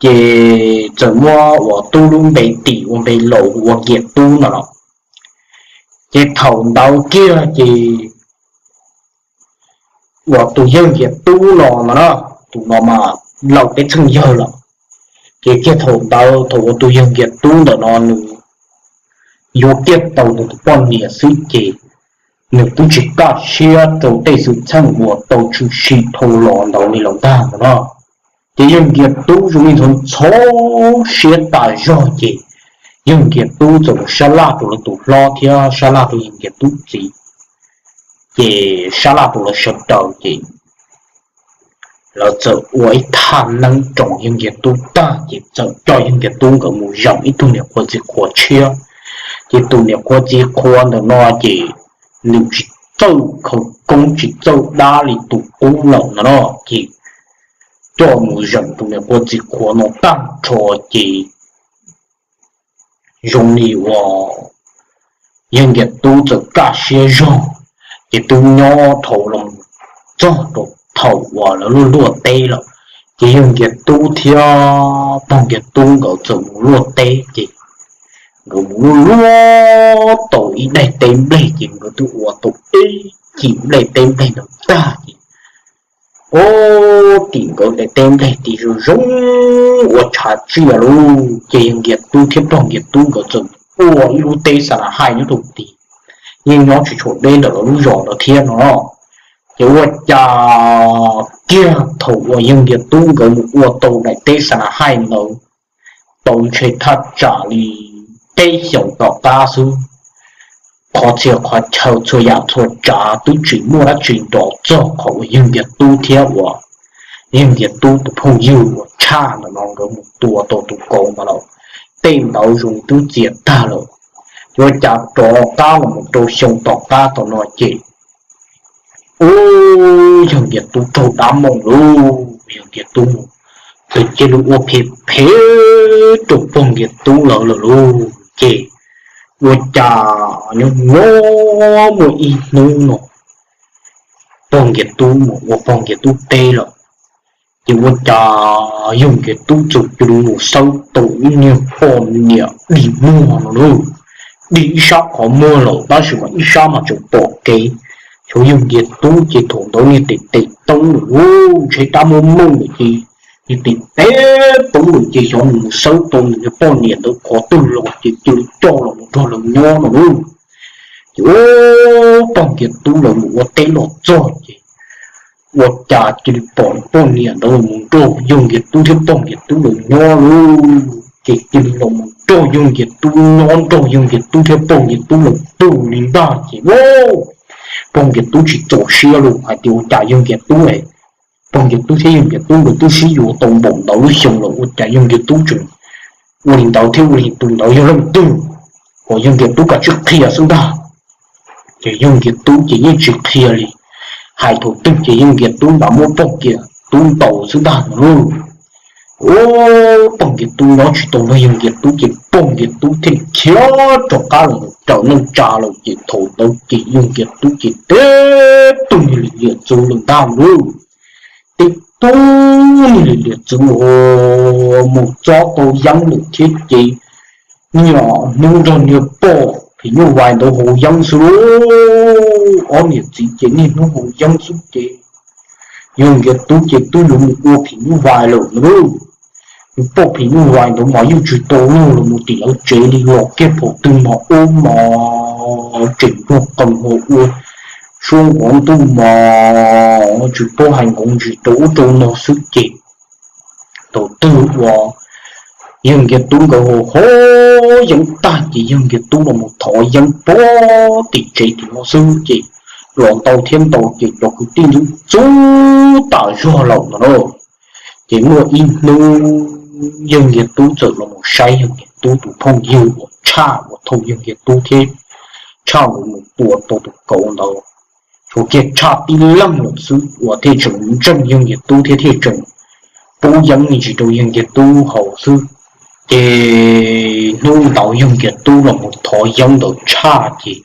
Ces txawm muab uas tub lub npe tim ua npe laus hu ua Nkias Tub no los. Ces thaum ntawd kiag ces uas tus yawg Nkias Tub no no na, tus no mas laus peb txheej yawg lawm. Ces kiag thaum ntawd thaum uas tus yawg Nkias Tub ntawm no nws yuav kiag tau nws tus poj niam xwb ces nws twb tsis kaj siab rau tej xwm txheej uas tau tshwm sim dhau los ntawd li lawm ntag no na. Ces yawg Nkias Tub zoo li ntxhov ntxhov siab tas zog ces yawg Nkias Tub txawm mus sab laj rau lawv tus hlob thiab sab laj rau yawg Nkias Tub txiv, ces sab laj rau lawv sawv daws ces lawv txawm ua ib thaj neeb roos yawg Nkias Tub tag ces txawm coj yawg Nkias Tub nkawd mus zeem ib tug niam qhuav txiv qhuav tshiab. Ces tus niam qhuav txiv qhuav ntawm no ces nws tsis txawj khawv koob tsis txawj dab li tus qub lawm no na, ces coj mus zeem tus niam qhuav txiv qhuav no tag nrho ces zoo li uas yawg Nkias Tub txawm kaj siab zog, ces twb nyob dhau los txog rau thaum uas lawv luaj luaj teb lawm, ces yawg Nkias Tub thiab pog Nkias Tub nkawd txawm mus luaj teb ces nkawd mus luaj luaj tau ib daim teb nplej ces nkawd twb ua tau ib cim nplej teb nplej ntawd tag ces ua tim nkawd daim teb nplej tim zoo zoo ua tshav tsiaj lauj, ces yawg Nkias Tub thiab pog Nkias Tub nkawd txawm ua ib lub teb xa na haij nyob rau tid, yeej nyob tsis tshua deb ntawm lawv lub zos ntawd thiab no. Ces ua cas kiag thaum uas yawg Nkias Tub nkawd mus ua tau daim teb xa na haij ntawd tau ntshe thaj tsam li peb xyoos tom qab xwb, qhov txhia qhov chaw txhua yam txhua tsav twb tsis muaj dab tsi nrov txog qhov uas yawg Nkias Tub thiab uas yawg Nkias Tub tus phooj ywg uas tshaj ntawm no nkawd mus tua tau tus kauv ntawd lawm. Tej ntawd zoo twb txias tag lawm. Ces ua cas rov qab los mus rau xyoo tom qab tau no ces ub, yawg Nkias Tub raug dab moom lauj, yawg Nkias Tub mus txawm cia li ua phem phem rau pog Nkias Tub lawv lawm lauj. Ces ua cas nyob nyob muaj ib hnub no pog Nkias Tub mus ua pog Nkias Tub teb lawm, ces ua cas yawg Nkias Tub txawm cia li mus xawb tau ib niag poj niam dig muag no lauj. Dig ib sab qhov muag lawm tab sis mas ib sab mas tseem pom kev. Xyov yawg Nkias Tub ces thaum ntawd niag tes tes teeb lawm lauj, ntshe dab muab mooj lawm ces niag tes tes teeb lawm ces xyov nws mus xawb tau nws niag poj niam ntawd qhov twg los ces cia li coj los mus nrog lawv nyob no lauj. Ces ub, pog Nkias Tub lawv mus ua teb los txog ces ua cas cia li pom poj niam ntawd los mus nrog yawg Nkias Tub thiab pog Nkias Tub lawv nyob lauj. Ces cia li los mus nrog yawg Nkias Tub nyob, nrog yawg Nkias Tub thiab pog Nkias Tub lawv tug li ntag ces pog Nkias Tub tsis txaus siab lauj, hais tias ua cas yawg Nkias Tub, pog Nkias Tub thiab yawg Nkias Tub nkawd twb sib yuav tau npaum ntawd lub xyoo lawm ua cas yawg Nkias Tub tseem ua li ntawd thiab, ua li tus ntawd yog leej twg, kom yawg Nkias Tub kav tsij qhia xwb ntag. Ces yawg Nkias Tub ces yeej tsis qhia li, hais thaum twg ces yawg Nkias Tub nrad muab pog Nkias Tub ntaus xwb ntag no lauj. Ub, pog Nkias Tub nyob tsis tau nrog yawg Nkias Tub ces pog Nkias Tub thiaj li khiav rov qab los raws neej tsa lawm ces thaum ntawd ces yawg Nkias Tub ces teb tug niag li liam txwv lawm ntag lauj. Teb tug niag li liam txwv mus txob tau yeeb lawm thiab ces niaj hnub nrog niag poj phim nyuj vais ntawd haus yeeb xwb lauj. Ob niam txiv ces niaj hnub haus yeeb xwb ces yawg Nkias Tub ces twb yuav mus ua phim nyuj vais lawm no lauj. Niag poj phim nyuj vais ntawd mas yeej tsis tau luag los mus tim lawv tsev li, los kiag pom twg mas ub mas tseem nrog qees ho ua suab nqov ntuj mas tsis paub hais nqov ntsis rau ub rau no xwb ces thaum twg uas yawg Nkias Tub nkawd haus haus yeeb tag ces yawg Nkias Tub los mus thov yeeb pog tim tsev tim no xwb ces los ntau thiab ntau ces cov kwv tij ntxub ntxub tas zog lawm no lauj. Ces muaj ib hnub yawg Nkias Tub txawm los mus saib yawg Nkias Tub tus phooj ywg uas Tshaj uas thaum yawg Nkias Tub thiab Tshaj nkawd mus tua tau tus kauv ntawd, tshuav kiag Tshaj tib leeg lawm xwb uas thiaj tseem ntseeg yawg Nkias Tub thiab thiaj tseem pub yeeb me ntsis rau yawg Nkias Tub haus xwb. Ces hnub ntawd yawg Nkias Tub los mus thov yeeb ntawm Tshaj ces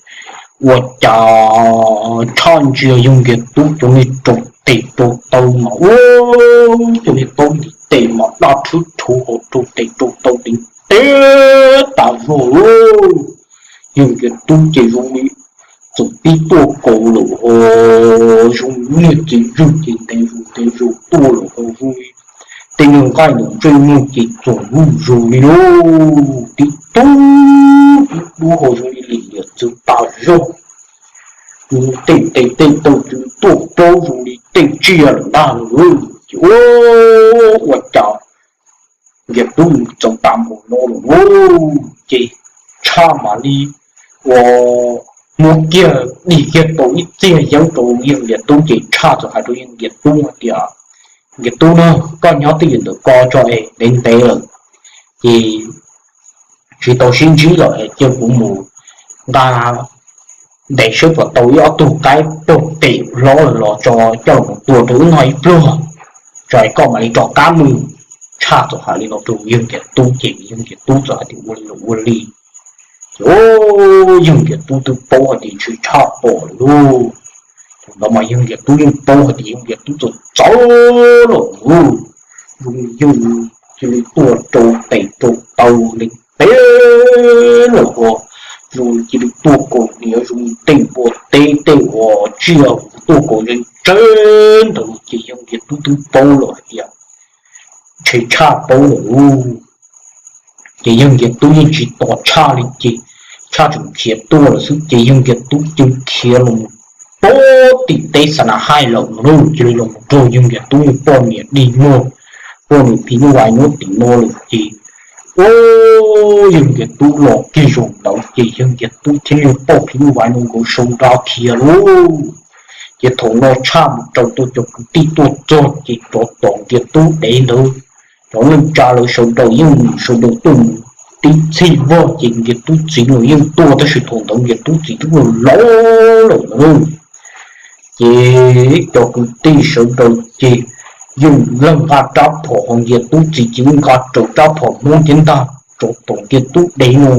ua cas Tshaj ntsia yawg Nkias Tub cov niag rau tes rau taw mas ua cov niag taub ntiv tes mas daj rhwb rhuv hauv rau tes rau taw ntev tas zog lauj. Yawg Nkias Tub ces zoo li txawm pib tuaj kaus lawm ho zoo li niag txiv zwj ces ntev zus ntev zus tuaj lawm ho zoo li tej niag nqaij ntawm ntsej muag ces txoom zuj zus li lauj, tib tug tib dub ho zoo li lim liam txwv tas zog. Zoo li tej tes tej taw txwv tuaj plaub zoo li tej tsiaj lawm ntag lauj. Ces ua cas Nkias Tub mus txog tas npaum no lawm lauj, ces Tshaj mam li ua muab kiag dim kiag tau ib txiag yeeb rau yawg Nkias Tub ces Tshaj txawm hais rau yawg Nkias Tub hais tias, Nkias Tub na, koj nyob twj ywm ntawm ko tso es ntev ntev lawm ces tsis tau sib ntsib lawm es cia kuv mus nqa ntes saib puas tau ib ob tug qaib pog pem hlob lawm los tso coj los tua rau wb noj ib pluag, tso es koj mam li rov qab mus. Tshaj txawm hais li no rau yawg Nkias Tub ces yawg Nkias Tub txawm hais tias ua li los ua li. Ces yawg Nkias Tub twb paub hais tias ntshe Tshaj pom lawm lauj. Thaum ntawd mas yawg Nkias Tub yeej paub hais tias yawg Nkias Tub txawm txawv lawm lauj, zoo li yawg cia li tuaj rau tes rau taw ntev ntev lawm ho zoo li cia li tuaj kaus hniav zoo li tej npua teb tej uas tsiaj tuaj kaus ze ntsev ntawd los ces yawg Nkias Tub twb paub lawm hais tias ntshe Tshaj paub lawm lauj. Ces yawg Nkias Tub yeej tsis tos Tshaj li ces Tshaj tseem khiav tuaj lawm xwb ces yawg Nkias Tub cia li khiav los mus pem tim teb Xa Na Haij lawm no lauj, cia li los mus nrog yawg Nkias Tub poj niam dig muag, poj niam phim nyuj vais nyob tim no lawm ces, o, yawg Nkias Tub los kiag zaum ntawd ces yawg Nkias Tub thiab niag poj phim nyuj vais no nkawd sau nra khiav lauj. Ces thaum no Tshaj mus raws tau cov kwv tij tuaj txog ces rov tom Nkias Tub dev ntawd, cov neej tsa lawv sawv daws yeej sawv daws tuaj mus tib txhij vog ces Nkias Tub txiv los yeej tuaj tab sis thaum ntawd Nkias Tub txiv twb laus lawm ntag lauj. Ces cov kwv tij sawv daws ces yeej leej nqa rab phom ho Nkias Tub txiv ces yeej nqa raws rab phom Hmoob thiab ntag rov tom Nkias Tub dev no.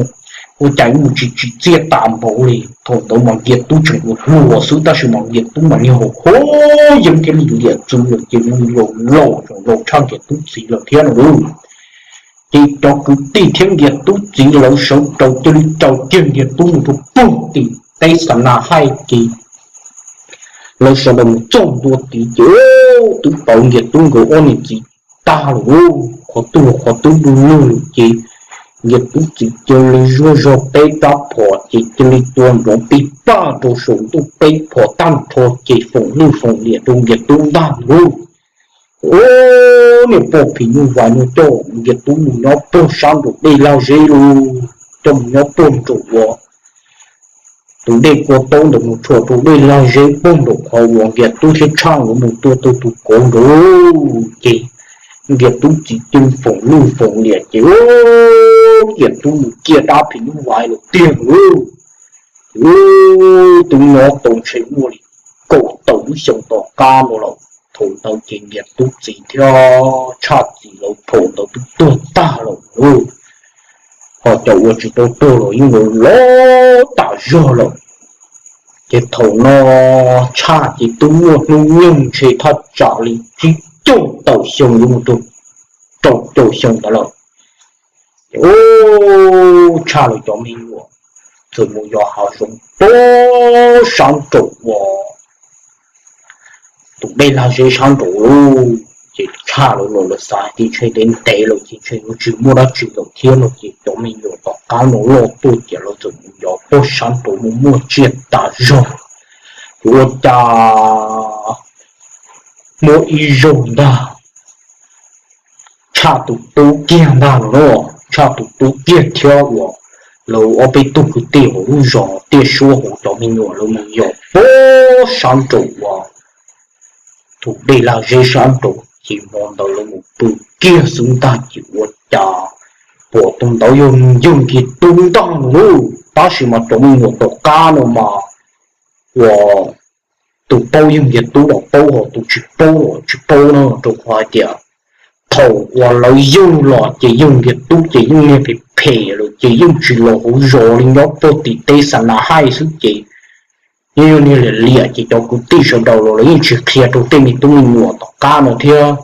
Ua cas mus tsis tsim txiaj tas npaum li, thaum ntawd mas Nkias Tub tseem ua hluas xwb tab sis mas Nkias Tub mas niag haus huab yeeb thiab lim liam txwv lawm ces mus laus laus tshaj Nkias Tub txiv lawm thiab no lauj. Ces cov kwv tij thiab Nkias Tub txiv lawv sawv daws cia li raws kiag Nkias Tub mus rau puag tim teb Xa Na Haij ces lawv sawv daws mus txog ntua tid ces twb pauv Nkias Tub nkawd ob niam txiv tag lawm, qhov twg los qhov twb du lug lawm ces Nkias Tub txiv cia li zuaj zog peb rab phom ces cia li tua nrov pij paj rau saum ntuj peb phom tag nrho ces foom lwj foom liam rau Nkias Tub ntag lauj. Ub, niag poj phim nyuj vais no coj Nkias Tub mus nyob puag sab nraum dej lag zeb lauj, coj mus nyob puag nraum uas tus dej kua taub ntawd mus tshuam rau dej lag zeb puag nraum qhov uas Nkias Tub thiab Tshaj nkawd mus tua tau tus kauv nraud ces Nkias Tub txiv cia li foom lwj foom liam ces Nkias Tub mus ciaj dab phim nyuj vais lawm tiag lauj. Ces twb nyob tau ntshe muaj li kaum tawm lub xyoo tom qab no lawm. Thaum ntawd ces Nkias Tub txiv thiab Tshaj txiv lawv phaum ntawd twb tuag tag lawm lauj, ho cov uas tsis tau tuag los yeej laus tas zog lawm. Ces thaum no Tshaj ces twb muaj hnub nyoog ntshe thaj tsam li tsib caug tawm xyoo yuav mus rau rau caum xyoo ntawd lawm. Ces Tshaj lawv cov me nyuam txawm mus yos hav zoov puag sab nraum uas tus dej lag zeb sab nraum lauj. Ces Tshaj lawv los lawv xav tias ntshe ntev ntev lawm ces ntshe yuav tsis muaj dab tsi lawm thiab no ces cov me nyuam tom qab no loj tuaj ces lawv txawm mus yos puag sab nraum mus muaj tsiaj tas zog. Ces ua cas muaj ib zaug ntag Tshaj tus tub kiag ntag no, Tshaj tus tub kiag thiab uas lawv ob peb tug kwv tij hauv lub zos Tiaj Suab hauv cov me nyuam lawv mus yos puag sab nraum uas tus dej lag zeb sab nraum ces hmo ntawd lawv mus pw kiag xwb ntag ces ua cas pom tus ntawd yog yawg Nkiag Tub ntag lauj. Tab sis mas cov me nyuam tom qab no mas uas tus paub yawg Nkiag Tub los paub, ho tus tsis paub los tsis paub na, rau qhov hais tias thaum uas lawv yug los ces yawg Nkiag Tub ces yeej niag phem phem lawm ces yeej tsis los hauv zos li, nyob puag tim teb xa na haij xwb ces yeej yog niag liam liam ces cov kwv tij sawv daws los lawv yeej tsis qhia rau tej me tub me nyuam tom qab no thiab.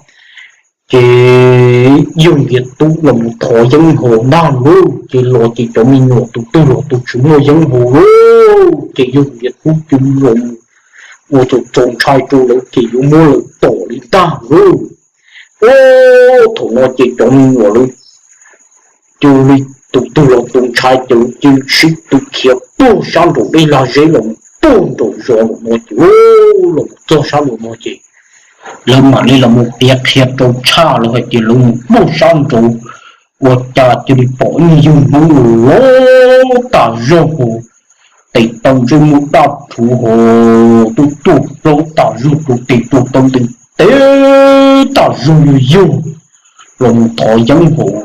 Ces yawg Nkiag Tub los mus thov yeeb haus ntag lauj, ces los ces cov me nyuam tus twg los tus tsis muaj yeeb haus lauj, ces yawg Nkiag Tub cia li los mus ua txaus ntshai rau lawv ces yuav muab lawv tom li ntag lauj. Ua thaum no ces cov me nyuam lawv cia li tus twg los tus ntshai ces lawv cia li sib tw khiav puag sab nraum dej lag zeb los mus puag nraum zos lawm no ces, los mus txog sab nraum no ces lawv mam li los mus piav qhia rau Tshaj lawv hais tias lawv mus puag sab nraud ua cas cia li pom ib yawg Hmoob los tas zog hos, tes taw ntsej muag daj rhuv hos, tuaj tuaj plaub tas zog rau tes rau taw ntev ntev tas zog yog yog los mus thov yeeb hos.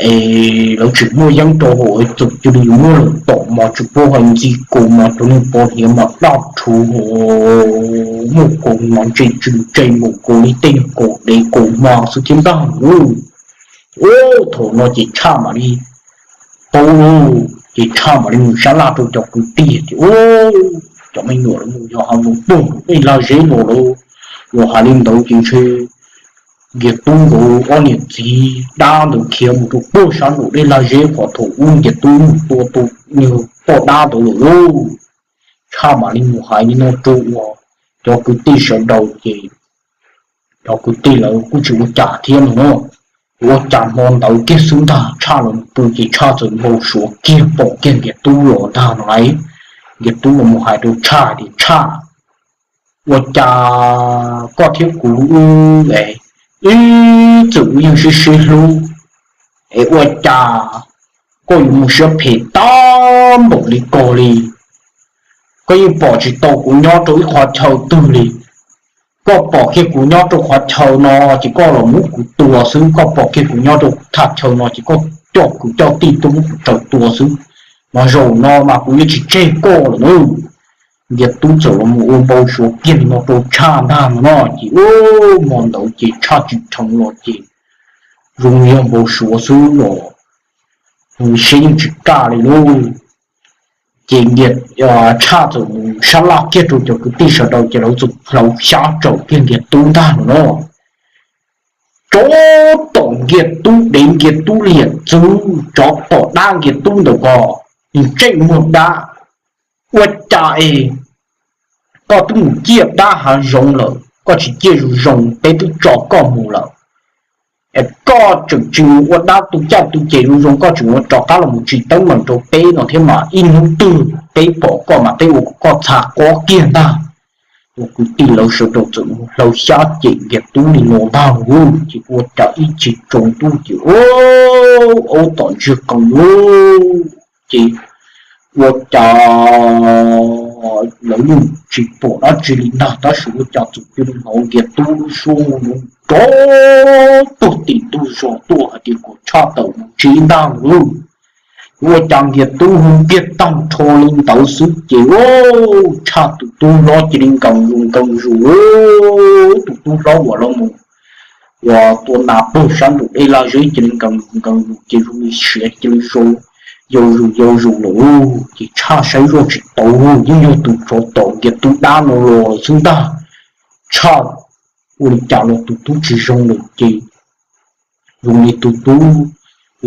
Es lawv tsis muaj yeeb rau hauv, txawm cia li yuav muab lawv tom mas tsis paub hais ntxi kaus mas cov niag pov hniav mas daj rhuv hos, muaj kaus mas ntse tsw ntse mus kaus li tej kaus dev kaus hma xwb thiab ntag lauj. Ua thaum no ces Tshaj mam li paub lauj, ces Tshaj mam li mus sab laj rau cov kwv tij tias, Cov me nyuam, lawv mus yos hav zoov puag nraum dej lag zeb los lawm. Yog hais li ntawd ces ntshe Nkiag Tub nkawd ob niam txiv dab ntawd khiav mus rau puag sab nraum dej lag zeb qhov thaum ub Nkiag Tub mus tua tus niag poj dab ntawd lawm lauj. Tshaj mam li mus hais li no rau uas cov kwv tij sawv daws ces cov kwv tij lawv kuj tsis ua cas thiab no na. Ua cas hmo ntawd kiag xwb ntag Tshaj los pw ces Tshaj txawm npau suav kiag pom kiag Nkiag Tub los ntag no lauj. Nkiag Tub los mus hais rau Tshaj tias, Tshaj, ua cas koj thiab kuv wb, wb txawm wb yeej sib sib hlub, es ua cas koj yuav mus siab phem tag npaum li ko li? Koj yeej pom tsis tau kuv nyob rau ib qhov chaw twg li. Koj pom kiag kuv nyob rau qhov chaw no ces koj los muab kuv tua xwb, koj pom kiag kuv nyob rau thaj chaw no ces koj coj kwv coj tij tuaj muab kuv raws tua xwb. Mas zaum no mas kuv yuav tsis tseg koj lawm na. Nkiag Tub txawm los mus ua npau suav kiag li no rau Tshaj ntag no no ces, hmo ntawd ces Tshaj tsim dheev los ces zoo yog npau suav xwb los, siab yeej tsis kaj li lauj. Ces Tshaj txawm mus sab laj kiag rau cov kwv tij sawv daws ces lawv txawm hlawv xyab tsaum kiag Nkiag Tub ntag no no. Tsov tom Nkiag Tub dev, Nkiag Tub liam txwv, tsov tom dab Nkiag Tub ntawm ko, ntsej muag dab. Ua cas es koj twb mus ciaj dab hav zoov lawm, koj tsis ciaj zoo zoo peb twb tso koj mus lawm, es koj tseem tsis mus ua dab tu caj tu ces zoo zoo, koj tseem ua rov qab los mus tsis teeb meem rau peb no thiab mas ib hnub twg peb pom koj mas peb ua kom koj txha qob kiag ntag. Ua kwv tij lawv sawv daws txawm mus hlawv xyab cem Nkiag Tub li no ntag lauj, ces ua cas ib chim tsaus ntuj ces aub tom ntsiag qees lauj, ces ua cas lawv yeej tsis pom dab tsi li ntag, tab sis ua cas txawm cia li hnov Nkiag Tub lub suab nrov tuag tim ntug zos tuaj hais tias kom Tshaj tawm mus ntsib ntag lauj. Ua cas Nkiag Tub hu kiag tag nrho li ntawd xwb ces Tshaj tus tub hlob cia li nkees zus nkees zus, tus tub hlob uas los mus uas tua nas puag sab nraum dej laj zeb cia li nkees zus nkees zus ces zoo li siav cia li yau zus yau zus lawm. Ces Tshaj saib zoj tsis tau, yeej yog tus tsov tom Nkiag Tub dab no los xwb ntag. Tshaj ua li cas los tus tub tsis zoo lawm ces zoo li tus tub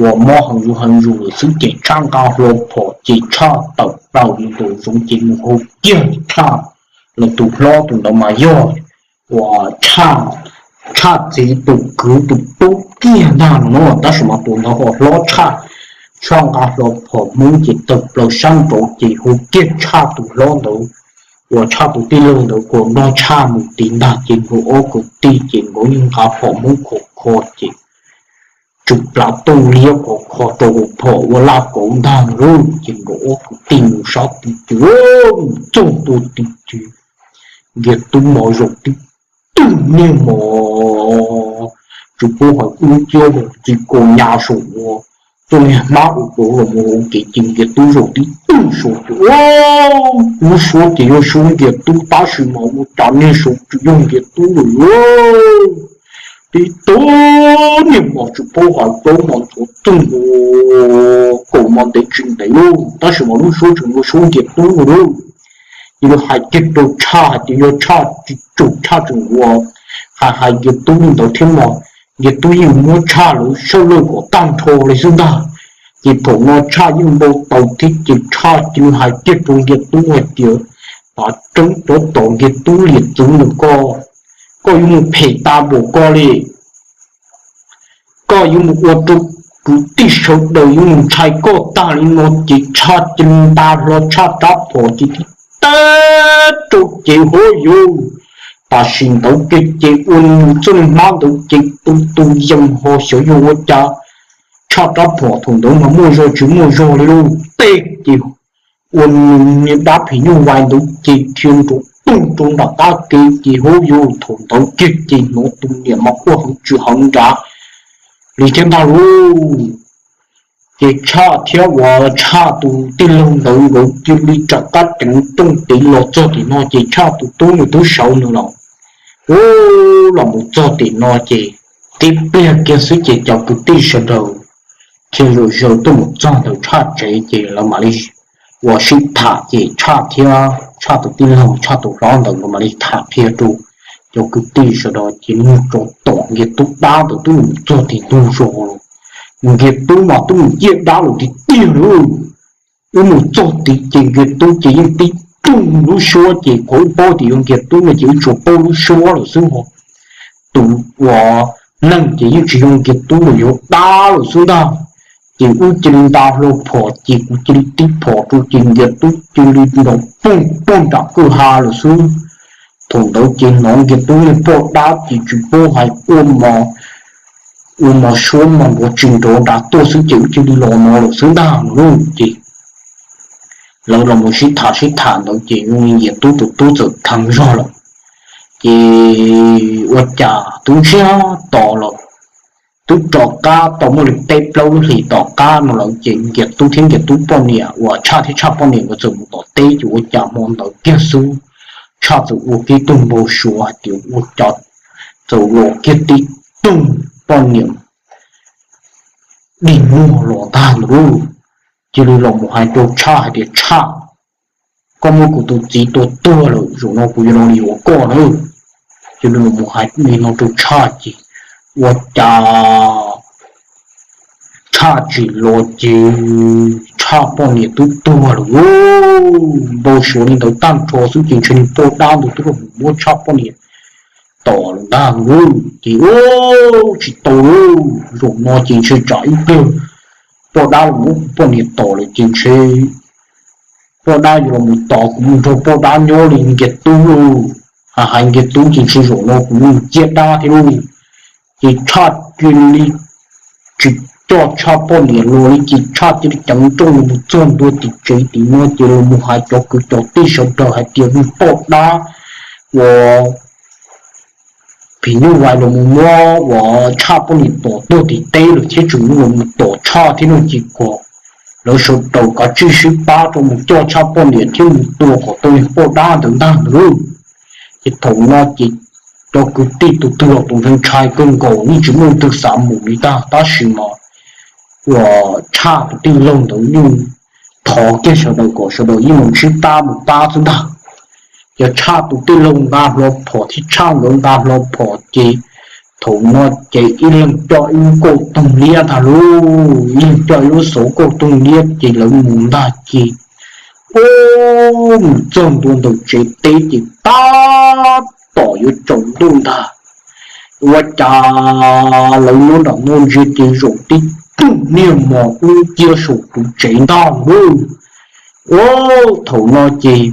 uas mob heev zus heev zus lawm xwb ces Tshaj nqa hlo phom ces Tshaj tawm plaws mus nraum zoov ces mus hu kiag Tshaj, los tus hlob tus ntawd mas yog uas Tshaj txiv tus kwv tus tub kiag ntag no, tab sis mas tus ntawd ho hlob tshaj. Tshaj nqa hlo phom Hmoob ces tawm plaws sab nraud ces hu kiag Tshaj tus hlob ntawd uas Tshaj tus tij laug ntawd kom nrog Tshaj mus tid ntag ces nkawd ob kwv tij ces nkawd yeej nqa phom Hmoob khov kho ces tsw plav tuj liab khov kho rau hauv phom ua laj kauv ntag lauj. Ces nkawd ob kwv tij mus sab tid ces mus txog ntua tid ces Nkiag Tub mos zaum tib twg niag mos, tsis paub hais dub nciab ntxi ko nyas saum ua Txoj niag hmab ua rau los mus hauv kev ces Nkias Tub zaum tib tug saud ces lub suab ces yog suab Nkias Tub tab sis mas ua cas niag saud tsis yog Nkias Tub lawm. Tib tug niag mos tsis paub hais plaub mos ntxhuav txooj kaum mos ntev tsis ntev lauj, tab sis mas lub suab tseem ua suab Nkias Tub lauj. Ces lawv hais kiag rau Tshaj hais tias yog Tshaj tsis tsum Tshaj tseem ua hais hais Nkias Tub li ntawd thiab mas Nkias Tub yeej muab Tshaj lawv sawb lawj kom tag nrho li xwb ntag. Ces thaum no Tshaj yeej npau taws thiab ces Tshaj cia li hais kiag rau Nkias Tub hais tias, Tav tseeb cov tom Nkias Tub liam txwv ntawm koj, koj yuav mus phem tas npaum koj li. Koj yuav mus ua rau kwv tij sawv daws yuav mus ntshai koj tag li no. Ces Tshaj cia li nta hlo Tshaj rab phom ces tib teg rau ces hov yus, tam sim ntawd kiag ces ua nws txoj niag hmab ntawd ces tu tu yees ho xyov yog ua cas Tshaj rab phom thaum ntawd mas muaj zog tsis muaj zog li lauj, teg ces ua nws niag dab phim nyuj vais ntawd ces dhia nrov toog rau nram qab kev ces hov yus, thaum ntawd kiag ces hnov tus niam mas quaj heev tsis heev nrad li thiab ntag lauj. Ces Tshaj thiab uas Tshaj tus tij laug ntawd nkawd cia li rov qab ceev tooj tiv los txog tim no ces Tshaj tus tub nws twb sawv nws los, ub, los mus txog tim no ces tib pliag kiag xwb ces cov kwv tij sawv daws thiaj zaum zaws tuaj mus txog ntawm Tshaj tsev ces lawv mam li ua sib tham ces Tshaj thiab Tshaj tus tij laug Tshaj tus hlob ntawd nkawd mam li tham qhia rau cov kwv tij sawv daws ces nug rau tom Nkias Tub dab ntawd twb mus txog tim ntug zos los, Nkias Tub mas twb mus ciaj dab lawm tiag tiag lauj. Wb mus txog tid ces Nkias Tub ces yeej tib toog lub suab ces qhov wb paub tias yog Nkias Tub no ces wb tsuas paub lub suab lawm xwb ho. Tus uas neeg ces yeej tsis yog Nkias Tub lawm, yog dab lawm xwb ntag. Ces wb cia li nta hlo phom ces kuv cia li tib phom rau ces Nkias Tub cia li nrov poog poog nram kwj ha lawm xwb. Thaum ntawd ces hnov Nkias Tub niag poj dab ces tsis paub hais ua mos, ua mos suab mos nrov tsis nrov nrad tuaj xwb ces wb cia li los no lawm xwb ntag no lauj. Ces lawv los mus sib tham sib tham ntawd ces Nkias Tub tus tub txawm dheev zog lawm. Ces ua cas twb ntsiag to lawm, twb rov qab tau muaj li peb plaub lub hlis tom qab no lawm ces Nkias Tub thiab Nkias Tub poj niam uas Tshaj thiab Tshaj poj niam nkawd txawm mus tom teb ces ua cas hmo ntawd kiag xwb Tshaj txawm ua kiag tug npau suav hais tias ua cas txawm los kiag tib tug poj niam dig muag los ntag ntawd lauj. Cia li los mus hais rau Tshaj hais tias Tshaj, koj muab kuv tus txiv tua tuag lawm, zaum no kuv yuav los li yuav koj na. Cia li los mus hais li no rau Tshaj ces ua cas Tshaj tsim los ces Tshaj poj niam twb tuag lawm lauj. Npau suav li ntawd tag nrho xwb ces ntshe niag poj dab ntawd twb los mus muab Tshaj poj niam tom lawm ntag lauj. Ces ua tsis tau lauj, zaum no ces ntshe tsam ib pliag poj dab los muab kuv poj niam tom lawm ces ntshe poj dab yuav los mus tos kuv mus nrog poj dab nyob li Nkias Tub lauj. Hais hais Nkias Tub ces ntshe zaum no kuv mus ciaj dab thiab lauj. Ces Tshaj cia li tsis coj Tshaj poj niam los li ces Tshaj cia li ceev nrooj los mus txog ntua tim tsev tim no ces los mus hais cov kwv cov tij sawv daws hais tias niag poj dab uas phim nyuj vais los mus muab uas Tshaj poj niam tom tuag tim teb lawm thiab tseem los mus tom Tshaj thiab no ces kom lawv sawv daws kav tsij sib pab rau mus coj Tshaj poj niam thiab mus tua kom tau niag poj dab ntawd ntag ntag lauj. Ces thaum no ces cov kwv tij tus twg los tus ntshai ntshai kawg nkaus yeej tsis muaj leej twg xav mus li ntag tab sis mas uas Tshaj tus tij laug ntawd yeej thov kiag sawv daws kom sawv daws yeej mus sib pab mus pab xwb ntag. Ces Tshaj tus tij laug nqa hlo phom thiab Tshaj nkawd nqa hlo phom ces thaum no ces ib leeg coj ib lub kauj toog liab ntag lauj, ib leeg coj ib lub xauv kauj toog liab ces lawv mus ntag ces ua mus txog ntua ntawm tsev teb ces tab tom yuav tsaus ntuj ntag. Ua cas lawv nyob nram no ntsia ces zaum tib tug niag mos dub nciab saum tus tsev ntag lauj. Ua thaum no ces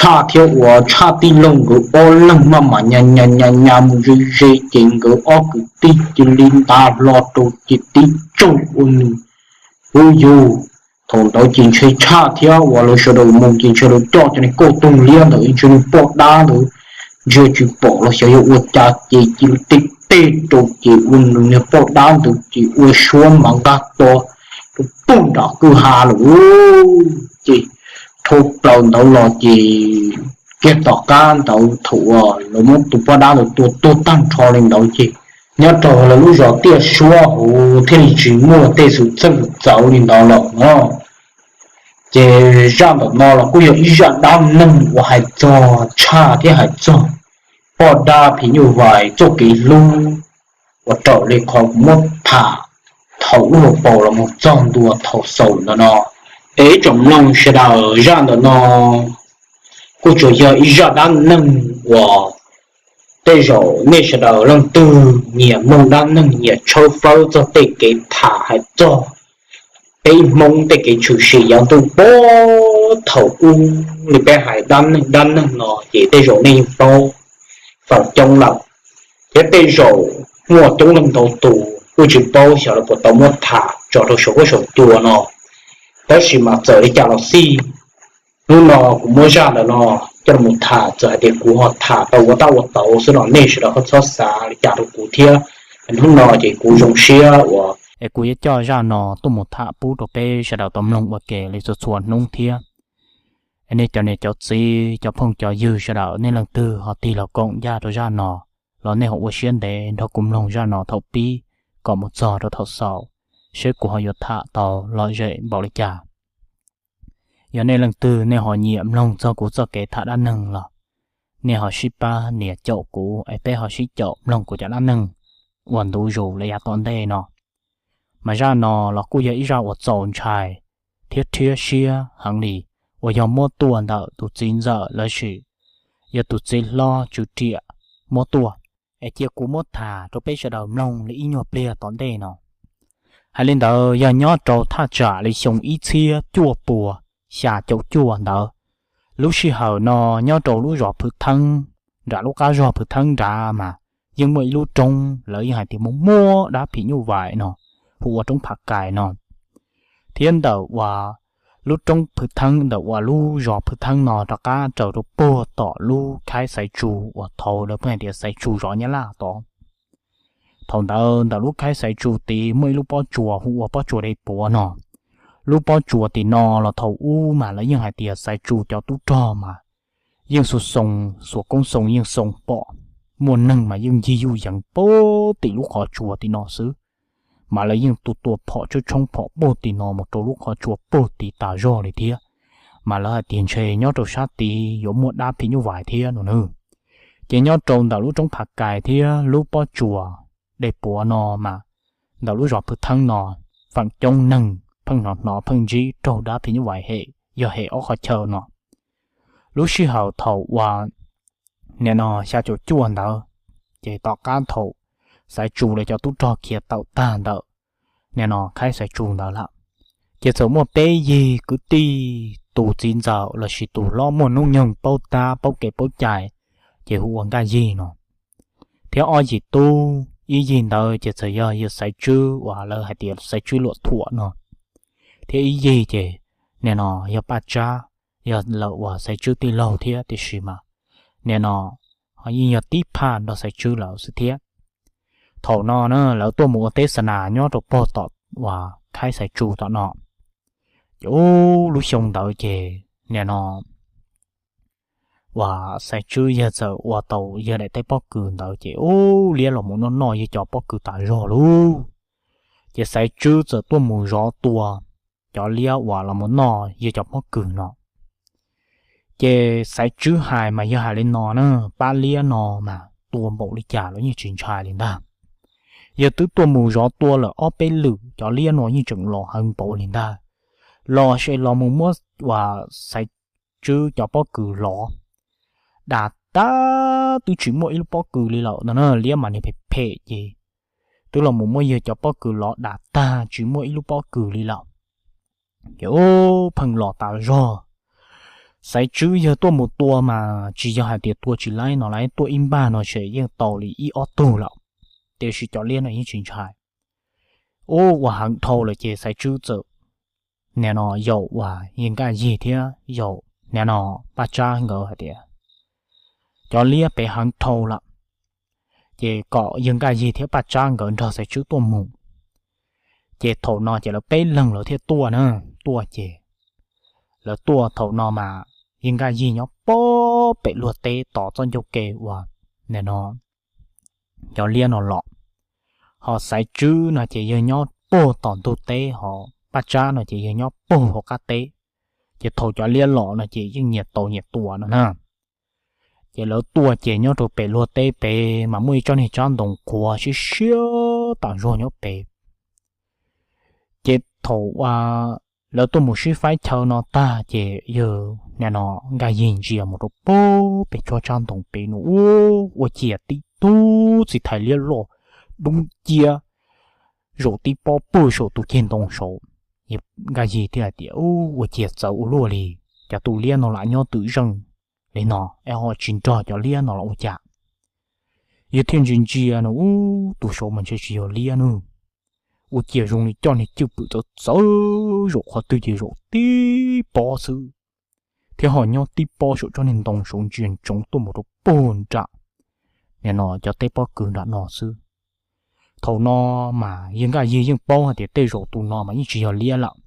Tshaj thiab uas Tshaj tij laug nkawd ob leeg maj mam nyas nyas nyas nyas mus ze ze ces nkawd ob kwv tij cia li nta hlo rau ces tib tsaug ua nws. Ub yus, thaum ntawd ces ntshe Tshaj thiab uas lawv sawv daws mus ces ntshe lawv coj cov niag kauj toog liab ntawd ntshe niag poj dab ntawd ntsia tsis pom los xyov yog ua cas ces cia li tib teb rau ces ua nws niag poj dab ntawd ces ua suab mas nqaj to rau pug nram kwj ha lawm. Ces dhau plaws ntawd los ces kiag tom qab ntawd thaum uas lawv muab tus poj dab ntawd tua tuag tag nrho li ntawd ces nyob rau lawv lub zos Tiaj Suab hauv thiaj li tsis muaj tej xwm txheej xwm txawv li ntawd lawm no. Ces zaj ntawm no los kuj yog ib zaj dab neeg uas hais txog tshaj thiab hais txog poj dab phim nyuj vais txoj kev hlub uas raws li qhov kuv muab tham thaum ub hauv paus los mus txog ntua thaum xaus ntawm no. Es ib tsoom mloog sawv daws, zaj ntawm no kuj tsuas yog ib zaj dab neeg uas tej zaum nej sawv daws leej twg nyiam mloog dab neeg nyiam tshawb fawb txog tej kev tham hais txog peb Hmoob tej kev tshwm sim yav ntuj puag thaum ub li peb hais dab neeg dab neeg no ces tej zaum nej yeej paub feem coob lawm. Thiab tej zaum muaj coob leej ntau tus kuj tsis paub xyov lawv puas tau muab tham tso rau saum huab saum cua no. Tab sis mas txawm li cas los xij, hnub no kuv muab zaj ntawm no coj los tham, txawm hais tias kuv ho tham tau ua tab ua tau xwb los nej sawv daws ho txhob xav li cas rau kuv thiab. Hnub no ces kuv zoo siab uas es kuv yuav coj zaj no tuaj mus tham pub rau peb sawv daws tau mloog ua ke li txhua txhua hnub thiab. Es nej cov niam cov txiv cov phooj cov ywg sawv daws nej leej twg ho tig los koom ncaj rau zaj no los nej ho ua siab ntev nrog kuv mloog zaj no thaum pib kom mus txog rau thaum xaus, seb kuv ho yuav tham tau lom zem npaum li cas. Yog nej leej twg nej ho nyiam mloog txog kuv txoj kev tham dab neeg los nej ho sib pab nias caum kuv es peb ho sib caum mloog kuv cov dab neeg uas ntu zus li yav tom ntej no. Mas zaj no los kuj yog ib zaj uas txaus ntshai thiab rhiab siab heev li, uas yog muab tuaj ntawm tus txiv ntxawm lossis yog tus txiv hlob tswv riam muab tuaj. Es cia kuv muab tham rau peb sawv daws mloog li ib nyuag pliag tom ntej no. Hais li ntawd yog nyob rau thaj tsam li xyoo ib txhiab cuaj puas xya caum cuaj ntawd. Lub sij hawm no nyob rau lub zos Phwv Theeb, nram lub qab zog Phwv Theeb nrad mas yeej muaj ib lub roob lawv yeej hais tias muaj muaj dab phim nyuj vais no, hu ua roob Phav Kais no. Thiab ntawm uas lub roob Phwv Theeb, ntawm uas lub zos Phwv Theeb no rov qab raws rau puag tom lub khaib Xaiv Tsu uas thaud lawv pheej hais tias Xaiv Tsu zov Nyab Laj tod. Thaum ntawd ntawm lub khaib Xaiv Tsu tid muaj ib lub pob tsuas hu ua pob tsuas Dej Puav no. Lub pob tsuas tim no los thaum ub mas lawv yeej hais tias Xaiv Tsu cov tub rog mas yeej xu xoo, xuas koob xoo yeej xoo pom, muaj neeg mas yeej ncig yuj yees puag tim lub qhov tsua tim no xwb. Mas lawv yeej tua tua phom tshoob tshoob phom puag tim no mus rau lub qhov tsua puag tid tas zog li thiab. Mas lawv hais tias ntshe nyob rau sab tid yuav muaj dab phim nyuj vais thiab no nawb. Ces nyob rau ntawm lub roob Phav Kais thiab lub pob tsuas Dej Puav no mas ntawm lub zos Phwv Theeb no feem coob neeg pheej hnov hnov pheej ntsib raug dab phim nyuj vais hem, yog hem ob qhov chaw no. Lub sij hawm thaum uas nim no xya caum cuaj ntawd, ces tom qab thaum Xaiv Tsu lawv cov tub rog khiav tawm tag ntawm nim no khaib Xaiv Tsu ntawd lawm, ces txawm muaj peb yig kwv tij, tus txiv ntxawm lossis tus hlob muaj hnub nyoog paub tab paub kev paub cai, ces hu ua Nkaj Yig no, thiab ob yim tub, ib yig ntawd ces txawm yog yawg Xaiv Tswb uas lawv hais tias Xaiv Tswb Luam Thuam no, thiab ib yig ces nim no yog Paj Tsab, yog lawv uas Xaiv Tswb tij laug thiab, tiam sis mas nim no yeej yog tib phaj nrog Xaiv Tswb lawm xwb thiab. Thaum no na lawv tuaj mus ua teb xa nas nyob rau pog tom uas khaib Xaiv Tsu tom no. Ces ub lub xyoo ntawd ces nim no uas Xaiv Tswb yawg txawm ua tau yawg daim teb pob kws ntawd ces ub liab los mus noj noj yawg cov pob kws tas zog lauj. Ces Xaiv Tswb txawm tuaj mus zov tua cov liab uas los mus noj yawg cov pob kws no. Ces Xaiv Tswb hais mas yawg hais li no na, pab liab no mas tua npaum li cas los yeej tsis ntshai li ntag. Yawg twb tuaj mus zov tua lawm ob peb lwm cov liab no yeej tseem los heev npaum li ntag. Los ces los mus muab uas Xaiv Tswb cov pob kws lov, dam tag twb tsis muaj ib lub pob kws li lawm no na, liab mas niag phem phem ces twb los mus muab yawg cov pob kws lov dam tag tsis muaj ib lub pob kws li lawm. Ces ub pheej los tas zog. Xaiv Tswb yawg tuaj mus tua mas tsis yog hais tias tua tsis laib no lauj, tuaj ib npag no ces yeej tau li ib ob tug lawm, tiam sis cov liab no yeej tsis ntshai. Ub ua heev dhau lawm ces Xaiv Tswb txawm nim no yaum uas yawg Nkaj Yig thiab yaum nim no Paj Tsab nkawd hais tias cov liab pem heev dhau lawm, ces kom yawg Nkaj Yig thiab Paj Tsab nkawd nrog Xaiv Tswb tuaj mus. Ces thaum no ces lawv peb leeg lawv thiaj tuaj na, tuaj ces lawv tuaj thaum no mas yawg Nkaj Yig nyob pem luag teb tos txoj ncauj ke uas nim no cov liab no los, ho Xaiv Tswb no ces yawg nyob puag tom ntug teb, ho Paj Tsab no ces yawg nyob puag hauv qab teb. Ces thaum cov liab los no ces yeej nyias tau nyias tua no na. Ces lawv tuaj ces nyob rau pem luag teb pem mas muaj ib tsob niag tsab ntoo qhuav siab siab tas zog nyob pem. Ces thaum lawv tuaj mus sib faib chaw no tag ces yawg nim no Nkaj Yig ntsia mus rau pem tsob tsab ntoo pem no ua ciav tib tug txiv thais liab loj dub nciab zaum tib pob puag saum tus ceg ntoo saud. Nkaj Yig thiaj hais tias, Ua ciav txawv ua luaj li, cas tus liab no lam nyob twm zeej li no es ho tsis nrog cov liab no los ua cas? Yawg thiaj ntsia ntsia no, Ub, tus saud mas ntshe tsis yog liab nawb. Ua ciav zoo li coj niag cwj pwm txawv txawv zaum qhov twg ces zaum tib pob xwb, thiab ho nyob tib pob saum tsob niag ntoo saud ntsia ntsoov tuaj mus rau puag nram nim no cov teb pob kws nram no xwb. Thaum no mas yawg Nkaj Yig yeej paub hais tias tej zaum tus no mas yeej tsis yog liab lawm.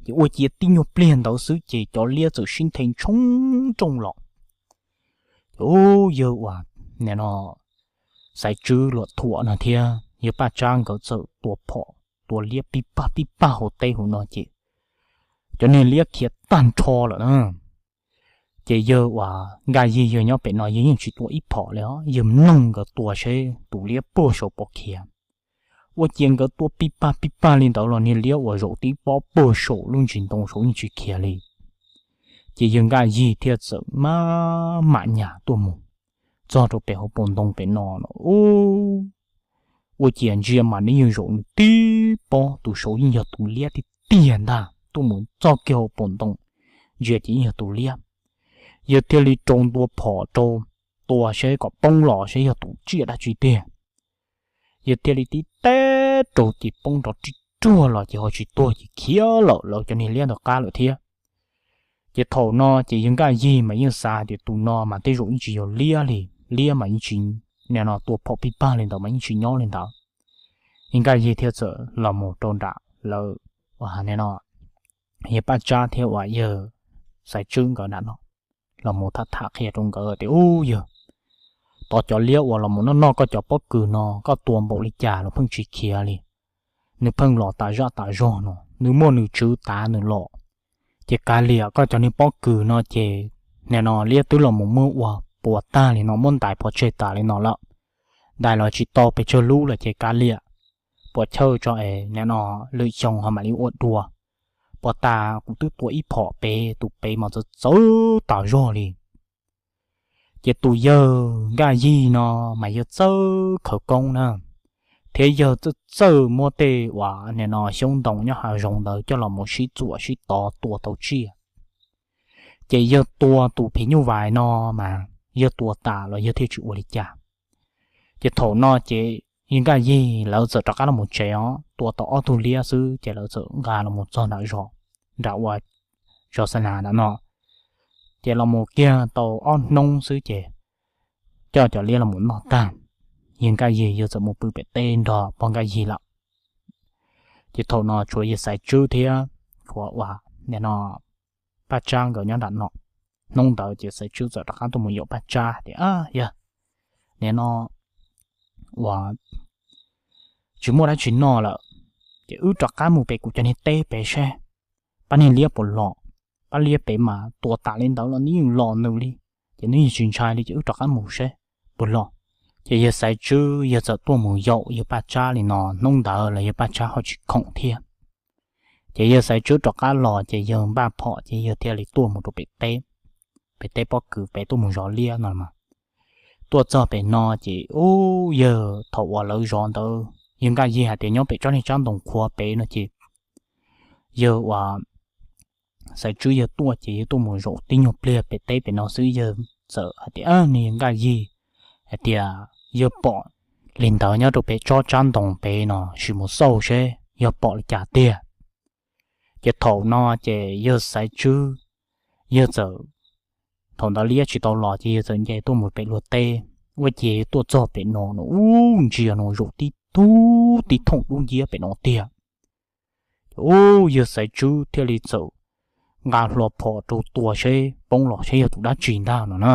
Ces ua ciav tib nyuag pliag ntawd xwb ces cov liab txawm sib nthe ntshoo nrooj los. Ces yawg uas nim no Xaiv Tswb Luam Thuam no thiab yawg Paj Tsab nkawd txawm tua phom tua liab pib pag pib pag hauv teb hauv no ces cov niag liab khiav tag nrho lawm na. Ces yawg uas Nkaj Yig yawg nyob pem no yawg yeej tsis tua ib phom li os, yawg mloog nkawd tua seb tus liab puag saud puas khiav. Ua ciav nkawd tua pib pag pib pag li ntawd los niag liab uas zaum tib pob puag saum lub ntsis ntoo saud yeej tsis khiav li. Ces yawg Nkaj Yig thiaj txawm maj mam nyas tuaj mus txog rau pem hauv paus ntoo pem no no, ua ciav ntsia mas nws yeej zaum nws tib pob, tus saud yeej yog tus liab tiag tiag ntag. Tuaj mus txog kiag hauv paus ntoo, ntsia ces yeej yog tus liab. Yawg thiaj li rau ntua phom rau, tua seb kom poob los seb yog tus tsiaj dab tsi tiag. Yawg thiaj li tib teb rau ces poob nrov rig ruag los ces ho tsis tuag ces khiav lawm lawv cov niag liab ntawd qab lawm thiab. Ces thaum no ces yawg Nkaj Yig mas yeej xav tias tus no mas tej zaum yeej tsis yog liab li, liab mas yeej tsis, nim no tua phom pib pag li ntawd mas yeej tsis nyob li ntawd. Yawg Nkaj Yig thiaj txawm los mus rau nram lawv, nim no yawg Paj Tsab thiab uas yawg Xaiv Tswb nkawd nram no, los mus tham tham qhia rau nkawd tias, Ub yawg, tod cov liab uas los mus noj noj koj cov pob kws no, koj tua npaum li cas los pheej tsis khiav li. Nws pheej los tas zaj tas zog no, nws muaj nws tswv tav nws los. Ces kav liam koj cov niag pob kws no ces nim no liab twb los mus muab ua puas tag li no, muab ntais pov tseg tas li no lawm. Ntais los tsis tau pes tsawg lub lawm ces kav liam, puas chawj tso es nim no lwm xyoo ho mam li ua dua. Puas tas kuv twb tua ib phom pem, tus pem mas txawv txawv tas zog li. Ces tus yawg Nkaj Yig no mas yawg txawj khawv koob na, thiab yawg txawj txawj muab tej uas nim no xyoob ntoo nyob hav zoov ntawd coj los mus sib txuam sib tov tua tau tsiaj. Ces yawg tua tus phim nyuj vais no mas yawg tua tas los yawg thiaj tsis ua li cas. Ces thaum no ces yawg Nkaj Yig lawv txawm rov qab los mus tsev os, tua tau ob tug liab xwb ces lawv txawm nqa los mus txog nram zos, nram uas zos Xa Nas nram no. Ces los mus kiag tau ob hnub xwb ces coj cov liab los mus noj tag, yawg Nkaj Yig yawg txawm mus pw pem teb nrog pog Nkaj Yig lawm. Ces thaum no tshuav yawg Xaiv Tswb thiab tshuav uas nim no Paj Tsab nkawd nyob nram no. Hnub ntawd ces Xaiv Tswb txawm rov qab tuaj mus yaum Paj Tsab tias, Yawg, nim no uas tsis muaj dab tsi noj lawm, ces wb rov qab mus pem kuv cov niag teb pem seb pab niag liab puas los. Pab liab pem mas tua tas li ntawd los nws yeej los nws li, ces nws yeej tsis ntshai li, ces wb rov qab mus seb puas los. Ces yawg Xaiv Tswb yawg txawm tuaj mus yaum yawg Paj Tsab li no, hnub ntawd los yawg Paj Tsab ho tsis khoom thiab. Ces yawg Xaiv Tswb rov qab los ces yawg npaj phom ces yawg thiaj li tuaj mus rau pem teb, pem teb pob kws pem tuaj mus zov liab no mas. Tuaj txog pem no ces ub, yawg thaum uas lawv zov ntawd yawg Nkaj Yig hais tias nyob pem tsob niag tsab ntoo qhuav pem no ces yawg uas Xaiv Tswb yawg tuaj ces yawg tuaj mus zaum tib nyuag pliag pem teb pem no xwb yawg txawm hais tias, Niag yawg Nkaj Yig, hais tias yawg pom li ntawd nyob rau pem tsob tsab ntoo pem no, sim mus xauj seb yog pom li cas tiag. Ces thaum no ces yawg Xaiv Tswb yawg txawm, thaum ntawd liab tsis tau los ces yawg txawm nce tuaj mus pem luag teb, Ua ces tuaj txog pem no no ub, ntsia no zaum tib tug tib thooj dub nciab pem no tiag. Ub, yawg Xaiv Tswb thiaj li txawm nqa hlo phom rau tua seb poob los seb yog tus dab tsi ntag no na.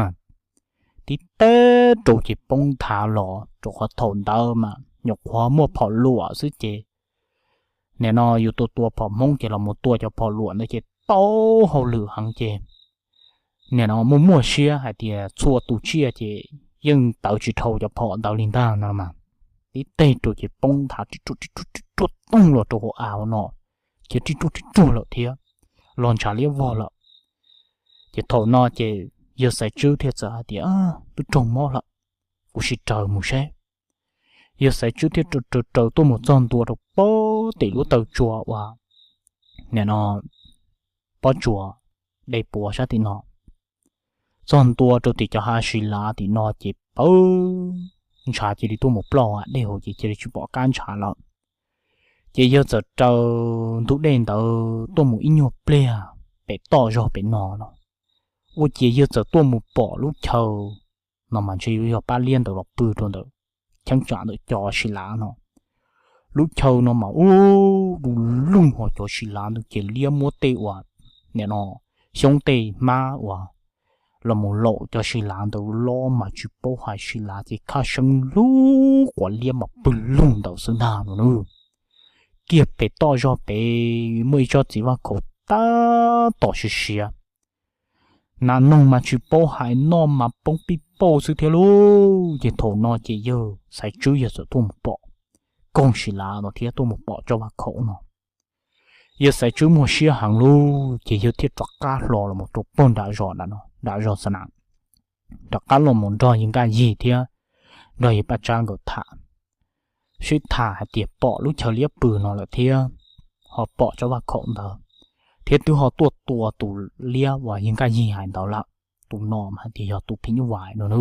Tib teb rau ces poob nthav los rau qhov thaum ntawd mas nyuam qhuav muaj phom luam xwb ces nim no yus tua tua phom Hmoob ces los mus tua cov phom luam ntawd ces tau hauj lwm heev ces nim no muaj muaj siab hais tias txhua tus tsiaj ces yeej tawv tsis dhau cov phom ntawd li ntag no mas. Tib teg rau ces poob nthav ri ruaj ri ruaj ri ruaj tooj los rau hauv av no, khiav ri ruaj ri ruaj lawm thiab los ntshav liab vog lawm. Ces thaum no ces yawg Xaiv Tswb thiaj txawm hais tias, twb raug mob lawm, kuv sim raws mus seb. Yawg Xaiv Tswb thiaj raws raws tuaj mus txog ntua rau pem tim lub taw tsua uas nim no pob tsuas dej puas sab tim no. Txog ntua rau tim cov hav si lav tim no ces pawg ntshav cia li tuaj mus ploj dej hauv ces cia li tsis pom qab ntshav lawm. Ces yawg txawm raws ntug dej ntawd tuaj mus ib nyuag pliag pem toj zog pem no no, ua ces yawg txawm tuaj mus pom lub chaw no mas ntshe yuav yog pab liab ntawd los pw rau ntawm cheeb tsam ntawm cov si lav no. Lub chaw no mas ub, du lug hos cov si lav ntawd ces liab muab tej uas nim no xyoob tej hmab uas los mus laum cov si lav ntawd los mas tsis paub hais si lav ces khab seeb lug quas liab mas pw lug ntawd xwb ntag no na. Kiag pem toj zog pem muaj ib tsob txiv vaj khaum tab tom siav siav, nas noog mas tsis paub hais noj mas poob pij pauj xwb thiab lauj. Ces thaum no ces yawg Xaiv Tswb yawg txawm tuaj mus pom koog si lav no thiab tuaj mus pom tsob vaj khaum no. Yawg Xaiv Tswb muaj siab heev lauj ces yawg thiaj rov qab hlo los mus rau pem nram zos, nram zos xa na, rov qab los mus nrog yawg Nkaj Yig thiab nrog yawg Paj Tsab nkawd tham, sib tham hais tias pom lub chaw liab pw no lawm thiab ho pom tsob vaj khaum ntawd, thiab twb ho tuaj tua tus liab uas yawg Nkaj Yig hais ntawd lawm, tus no mas hais tias yog tus phim nyuj vais no na.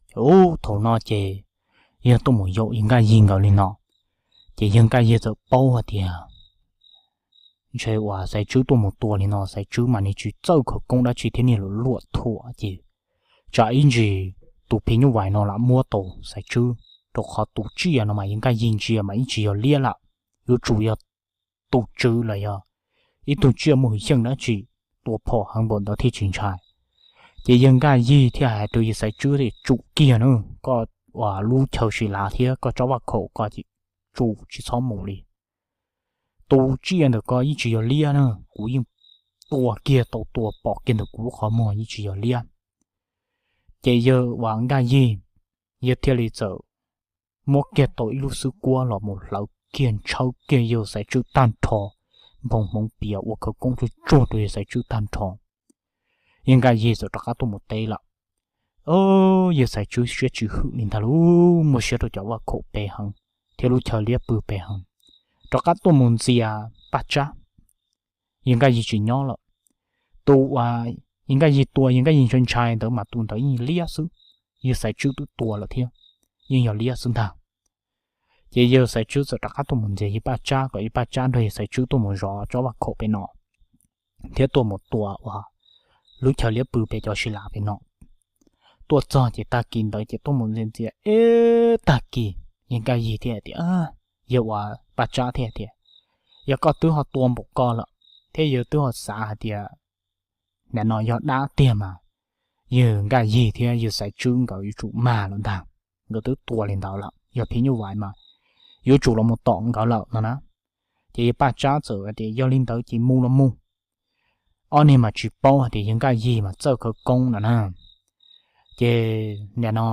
Ces ub, thaum no ces yawg tuaj mus yaum yawg Nkaj Yig nkawd li no, ces yawg Nkaj Yig txawm paub hais tias ntshe uas Xaiv Tswb tuaj mus tua li no, Xaiv Tswb mas niag tsis txawj khawv koob dab tsi thiab niag luam luam thuam ces tsam ib ntsis tus phim nyuj vais no lam muab tau Xaiv Tswb, rau qhov tus tsiaj no mas yawg Nkaj Yig ntsia mas ib tsis yog liab lawm, yuav tsum yog tus tswv los yog ib tug tsiaj muaj hwj xyeej dab tsi tua phom heev npaum ntawd thiaj tsis ntshai. Ces yawg Nkaj Yig thiaj hais rau yawg Xaiv Tswb tias tsum kiag na, koj uas lub chaw si lav thiab koj tsob vaj khaum koj ces tsum tsis txhob mus li. Tus tsiaj ntawm koj yeej tsis yog liab na, kuv yeej tua kiag tau tua pom kiag ntawm kuv lub qhov muag yeej tsis yog liab. Ces yawg uas Nkaj Yig, yawg thiaj li txawm muab kiag tau ib lub xwb kuab los mus hlawv kiag ntshawb kiag yawg Xaiv Tswb tag nrho, nphoo hmoov pias ua khawv koob tsuag tsuag rau yawg Xaiv Tswb tag nrho. Yawg Nkaj Yig txawm rov qab tuaj mus teb lawm. Yawg Xaiv Tswb siab tsis hwm li ntag lauj, muaj siab rau cov vaj khaum pem heev thiab lub chaw liab pw pem heev, rov qab tuaj mus ntxias Paj Tsab. Yawg Nkaj Yig tsis nyob lawm. Tus uas yawg Nkaj Yig tua yawg Nkaj Yig ntshai ntshai ntawd mas tus ntawd yeej liab xwb, yawg Xaiv Tswb twb tua lawm thiab, yeej yog liab xwb ntag. Ces yawg Xaiv Tswb txawm rov qab tuaj mus ntxias yawg Paj Tsab kom yawg Paj Tsab nrog yawg Xaiv Tswb tuaj mus zov tsob vaj khaum pem no, thiab tuaj mus tua uas lub chaw liab pw pem cov si lav pem no. Tuaj txog ces tag kis ntawd ces tuaj mus ntxias ntxias ib tag kis, yawg Nkaj Yig thiaj tias, yawg uas Paj Tsab thiaj tias, yog koj twb ho tua npaum ko lawm thiab yawg twb ho xav hais tias nim no yog dab tiag mas yawg Nkaj Yig thiab yawg Xaiv Tswb nkawd yuav tsum mag lawm ntag, nkawd twb tua li ntawd lawm, yog phim nyuj vais mas yuav tsum los mus tom nkawd lawm no na. Ces yawg Paj Tsab txawm tias yog li ntawd ces mus los mus. Ob niag mas tsis paub hais tias yawg Nkaj Yig mas txawj khawv koob no na. Ces nim no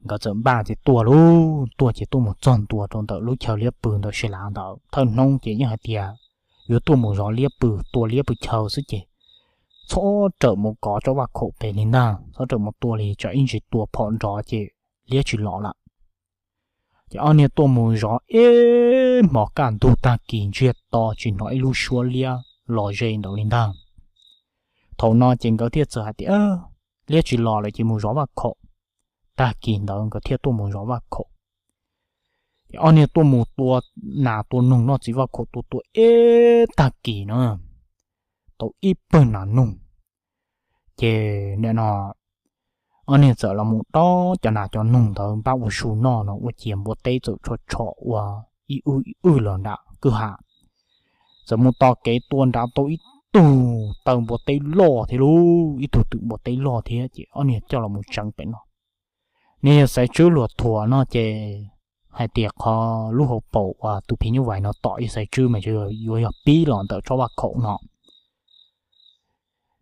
nkawd txawm npaj ces tuaj lauj, tuaj ces tuaj mus txog ntua rau ntawm lub chaw liab pw ntawm si lav ntawd. Thawj hnub ces yeej hais tias yuav tuaj mus zov liab pw, tua liab pw chaw xwb ces txhob rawm mus kov tsob vaj khaum pem li ntag, txhob rawm mus tua li, tsam ib ntsis tua phom nrov ces liab tsis los lawm. Ces ob niag tuaj mus zov ib hmos kaj ntug tag kis ntsiag to tsis hnov ib lub suab liab los ze ntawd li ntag. Thaum no ces nkawd thiaj txawm hais tias liab tsis los lawm ces mus zov vaj khaum. Tag kis ntawd nkawd thiaj tuaj mus zov vaj khaum. Ces ob niag tuaj mus tua nas tua noog noj txiv vaj khaum tua tua ib tag kis na, tau ib pawg nas noog. Ces nim no ob niag txawm los mus dob cov nas cov noog ntawd npaj ua su noj no ua ciav npua teb txawm tsho tsho ua ib wj ib wj los nram kwj ha. Txawm mus tos kev tua nrad tau ib tug taw npua teb loj thiab lauj, ib tug twm npua teb loj thiab ces ob niag coj los mus tseev pem no. Niag yawg Xaiv Tswb luag thuam no ces hais tias qhov lub hauv paus uas tus phim nyuj vais no tom yawg Xaiv Tswb mas yuav yog pib los ntawm tsob vaj khaum no,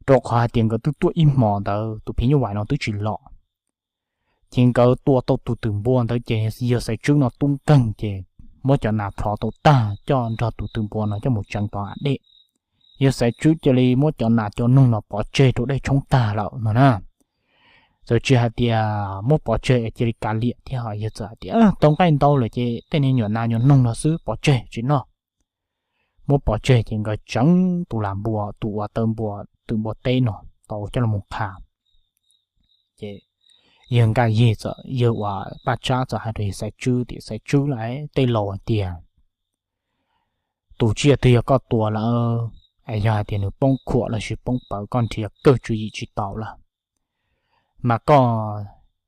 rau qhov hais tias nkawd twb tuaj ib hmos ntawd tus phim nyuj vais no twb tsis los. Ces nkawd tua tau tus twm npua ntawd ces yawg Xaiv Tswb no tub nkeeg ces muab cov nas plhov tau tag coj nrog tus twm npua no coj mus tseev tom hav dej. Yawg Xaiv Tswb cia li muab cov nas cov noog no pov tseg rau dej tshoob tag lawm no na. Txawm tsis hais tias muab pov tseg es cia li kav liam thiab, ho yawg txawm hais tias tau nqaij ntau lawm ces tej niag nyuam nas nyuam noog no xwb pov tseg tsis noj. Muab pov tseg ces nkawd tseev tus lam npua, tus uas taw npua, twm npua teb no tau coj los mus qha. Ces yawg Nkaj Yig txawm, yawg uas Paj Tsab txawm hais rau yawg Xaiv Tswb tias, Xaiv Tswb lauj, tej laus hais tias tus tsiaj twg yog koj tua lawm, es yog hais tias nws poob khuam lossis poob pawv koj nrhiav kawg tswv yim tsis tau lawm, mas koj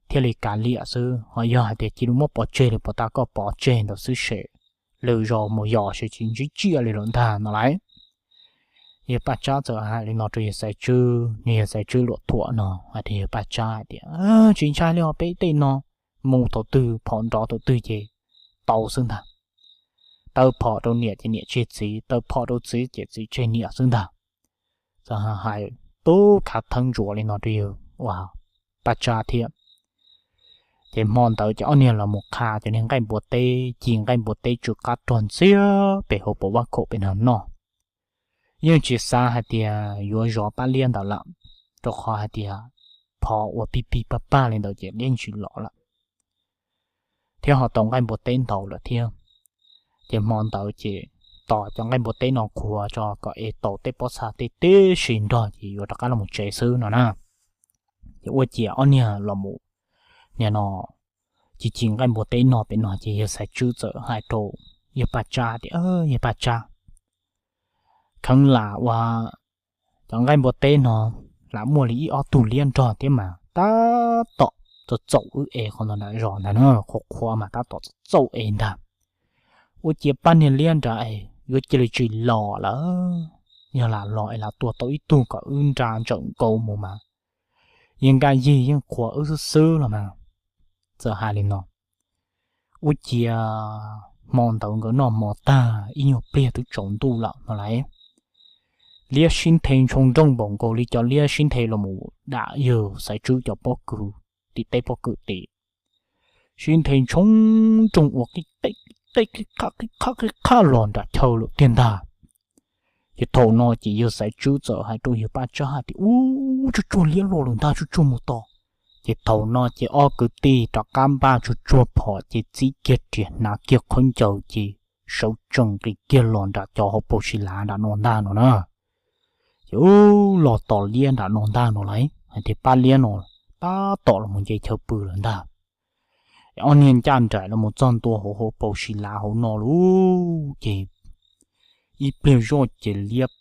thiaj li kav liam xwb, ho yog hais tias cia li muab pov tseg li puas tas koj pov tseg ntawd xwb ces lwm zaus mus yos ces tsis ntsib tsiaj li lawm ntag no lauj. Yawg Paj Tsab txawm hais li no rau yawg Xaiv Tswb, nws yawg Xaiv Tswb luag thuam no hais rau yawg Paj Tsab hais tias, Tsis ntshai li os, peb tej no mus thaum twg phom nrov thaum twg ces tau xwb ntag. Taw phom rau niam ces niam tseg txiv, taw phom rau txiv ces txiv tseg niam xwb ntag. Txawm hais tub khav theeb ntsuav li no rau yawg uas Paj Tsab thiab. Ces hmo ntawd ces ob niag los mus qha cov niag nqaij npua teb, ci nqaij npua teb tsw qab rog ntxiag pem hauv paus vaj khaum pem no noj. Yeej tsis xav hais tias yuav zov pab liab ntawd lawm, rau qhov hais tias phom ua pig pig pag pag li ntawd ces liab tsis los lawm, thiab ho tau nqaij npua teb ntau lawm thiab. Ces hmo ntawd ces tos cov nqaij npua teb no qhuav tso kom es tau tej pob txha tej tib si nrog ces yuav rov qab los tsev xwb no na. Ces ua ciav ob niag los mus, nim no ci ci nqaij npua teb no pem no ces yawg Xaiv Tswb txawm hais rau yawg Paj Tsab tias, Yawg Paj Tsab, kheev lam ua cov nqaij npua teb no lam muaj li ib ob tug liab nrog thiab mas tab tom txaus txaus wb es qhov ntawd nram zos ntag na, qhuav qhuav mas tab tom txaus txaus es ntag. Ua ciav pab niag liab nrad es yuav cia li tsis los lawm, yog lam los es lam tua tau ib tug kom wb nra ntsawm nkaus mus mas yawg Nkaj Yig yeej qhuas wb xwb xwb los mas. Txawm hais li no, ua ciav hmo ntawd nkawd noj hmo tag ib nyuag pliag twb tsaus ntuj lawm no lauj. Liab sib nthe ntshoo nrooj npaum nkaus li cov liab sib nthe los mus dam yawg Xaiv Tswb cov pob kws tim teb pob kws tim, sib nthe ntshoo nrooj ua qib qeb qib qeb qib qab qib qab qib qab los nram chaw lawm tiag ntag. Ces thaum no ces yawg Xaiv Tswb txawm hais rau yawg Paj Tsab hais tias, Ub, tsuag tsuag liab los lawm ntag, tsuag tsuag mus tos. Ces thaum no ces ob kwv tij rov qab npaj tsuag tsuag phom ces txib kiag riam hnav kiag khaub ncaws ces sawv tsees nqis kiag los nram cov hauv paus si lav nram no ntag no na. Ces ub, los tos liab nram no ntag no lauj, hais tias pab liab no tab tom los mus nce chaw pw lawm ntag. Ob niag ncaj nraim los mus txog ntua hauv hauv paus si lav hauv no lauj, ces ib pliag zoj ces liab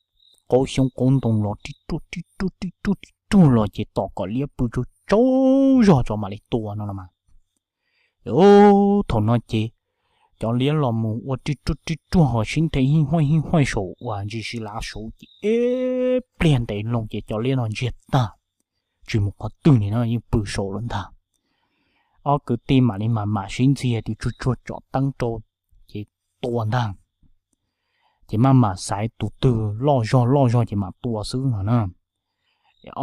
qaub xyoob qaub ntoo los rib ruaj rib ruaj rib ruaj rib ruaj los ces tos kom liab pw tsaug tsaug zog tso mam li tua no los mas. Thaum no ces cov liab los mus ua rib ruaj rib ruaj ho sib nthe hij huaj hij huaj saum uas ntsis si lav saud ces ib pliag ntev loo ces cov liab no ntsiag tag, tsis mus qhov twg li no yeej pw saud lawm ntag. Ob kwv tij mam li mam mam sib ntxig tias tsuag tsuag tsom teeb rau ces tua ntag. Ces maj mam xaiv tus twg loj zog loj zog ces mam tua xwb no na.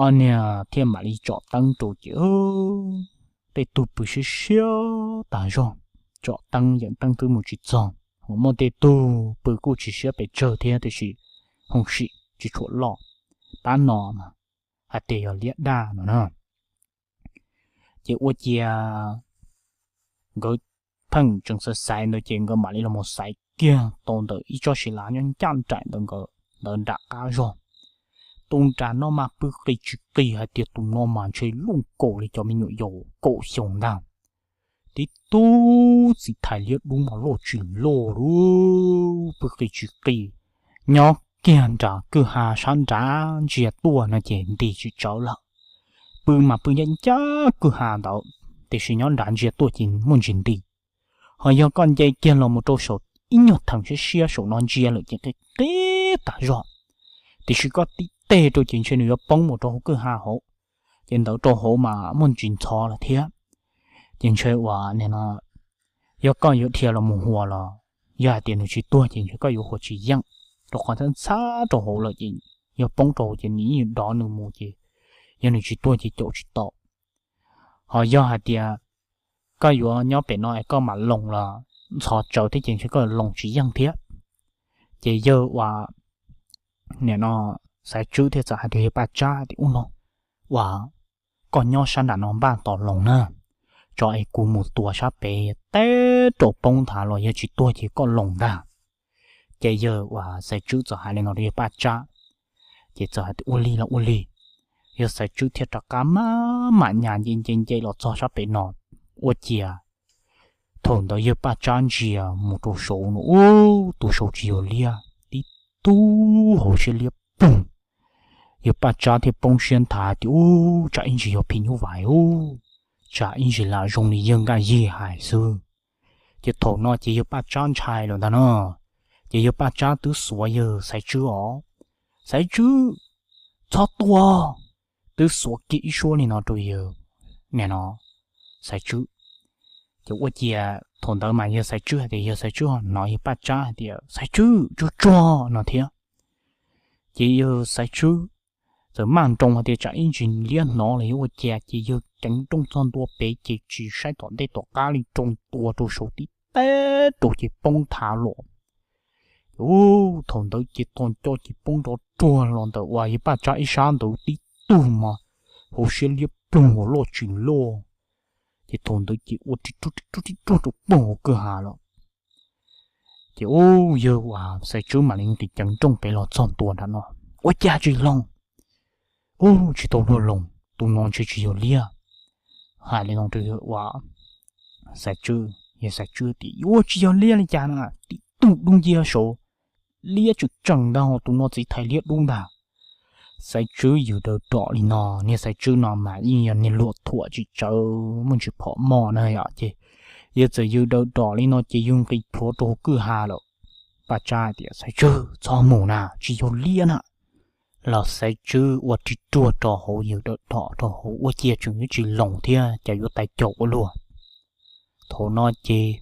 Ob niag thiaj mam li tsom teeb rau ces tej tug pw siab siab tas zog, tsom teeb yeem teeb twb mus tsis txog, ho muaj tej tug pw kuj tsis siab pes tsawg thiab tiam sis hoo sim tsis tshua loj, pab no mas hais tias yog liab daj no na. Ces ua ciav nkawd pheej tseem xaiv xaiv ntawd ces nkawd mam li los mus xaiv kiag tau ntawm ib tsob si lav nyob ncaj nraim ntawd nkawd ntawd nram qab zog. Tus nram no mas pw qis tsis qis hais tias tus no mas ntshe luj nkaus li cov me nyuam yaus kaum xyoo ntag. Tib tug txiv thais liab dub mas loj tsis loj lub pw qis tsis qis, nyob kiag nram kwj ha sab nrad ntsia tuaj no ces nti tsis tsawv lawm. pw mas pw ncaj ncaj kwj ha ntawd, tiam sis nyob nrad ntsia tuaj ces muaj ntsis nti. Ho yog koj nce kiag los mus rau saum ib nyuag theem siab siab saum no ntsia lawm ces qi qib tas zog, tiam sis koj tib teg rau ces ntshe nws yuav poob mus rau hauv kwj ha hauv, ces ntawd rau hauv mas muaj ntsis ntxhov lawm thiab. Ces ntshe uas nim no yog koj yuav dhia los mus hua los, yog hais tias nws tsis tuag ces ntshe koj yuav hua tsis yeej, rau qhov ntxhab ntxhab rau hauv lawm ces yog poob rau hauv ces nws yeej yuav dov nws mus ces yog nws tsis tuag ces caum tsis tau. Ho yog hais tias koj yuav nyob pem no es koj mam loos los ntxhov tsawv thiab ces ntshe koj loos tsis yeej thiab. Ces yawg uas nim no Xaiv Tswb thiaj txawm hais rau yawg Paj Tsab tias, Ub no, uas koj nyob sab nram no npaj tos loos na, tso es kuv mus tua sab pem teb rau poob nthav los yog tsis tuag ces koj loos ntag. Ces yawg uas Xaiv Tswb txawm hais li no rau yawg Paj Tsab, ces txawm hais tias, Ua li los ua li. Yawg Xaiv Tswb thiaj rov qab maj mam nyas nce nce nce los txog sab pem no. Ua ciav thaum ntawd yawg Paj Tsab ntsia mus rau saud no, ub, tus saud tsis yog liab, tib tug hauv siab liab ploog. Yawg Paj Tsab thiaj poob siab nthav tias, Ub, tsam ib ntsis yog phim nyuj vais ub, tsam ib ntsis lam zoo li yawg Nkaj Yig hais xwb. Ces thaum no ces yawg Paj Tsab ntshai lawm ntag no, ces yawg Paj Tsab twb xuav yawg Xaiv Tswb os, Xaiv Tswb, txhob tua, twb xuav kiag ib suab li no rau yawg nim no Xaiv Tswb. Ces ua ciav thaum ntawd mas yawg Xaiv Tswb hais tias, yawg Xaiv Tswb ho hnov yawg Paj Tsab hais tias, Xaiv Tswb, tsuag tsuag no thiab. Ces yawg Xaiv Tswb txawm maj nroos hais tias tsam ib ntsis liab hnov los yog ua cas, ces yawg ceev nrooj txog ntua pem ces tsis saib tom ntej tom qab li, nroos tua rau saud tib teg rau ces poob nthav los. Ub, thaum ntawd ces tos nco ces poob nrov ruag los ntawm uas yawg Paj Tsab ib sab ntawd tib tug mas hauv siab liab ploog ua luaj tsis luaj. Ces thaum ntawd ces ua ri ruag ri ruag ri ruag rau puag hauv kwj ha lawm. Ces ub, yawg uas Xaiv Tswb mam li nqis ceev nrooj pem los txog ntua nram no, ua cas tsis loos. Ub, tsis tau luag loos, tus no ntshe tsis yog liab. Hais li no rau yawg uas Xaiv Tswb, yawg Xaiv Tswb tias, Yuav tsis yog liab li cas na, tib tug dub nciab saud, liab tseem tseem ntag, tus no txiv thais liab dub ntag. Xaiv Tswb yws daws rom li no, niag Xaiv Tswb no mas yeej yog niag luag thuam tsis tsawv, muaj ntsis phom moj na yom, ces yawg txawm yws daws rom li no ces yawg nqis plhuav rau hauv kwj ha lawm. Paj Tsab tias, Xaiv Tswb, txhob mus na, tsis yog liab na. Los Xaiv Tswb ua ri ruag rau hauv, yws daws rom rau hauv, ua ciav tseem yuav tsis loos thiab, cas yuav tais caus ua luaj. Thaum no ces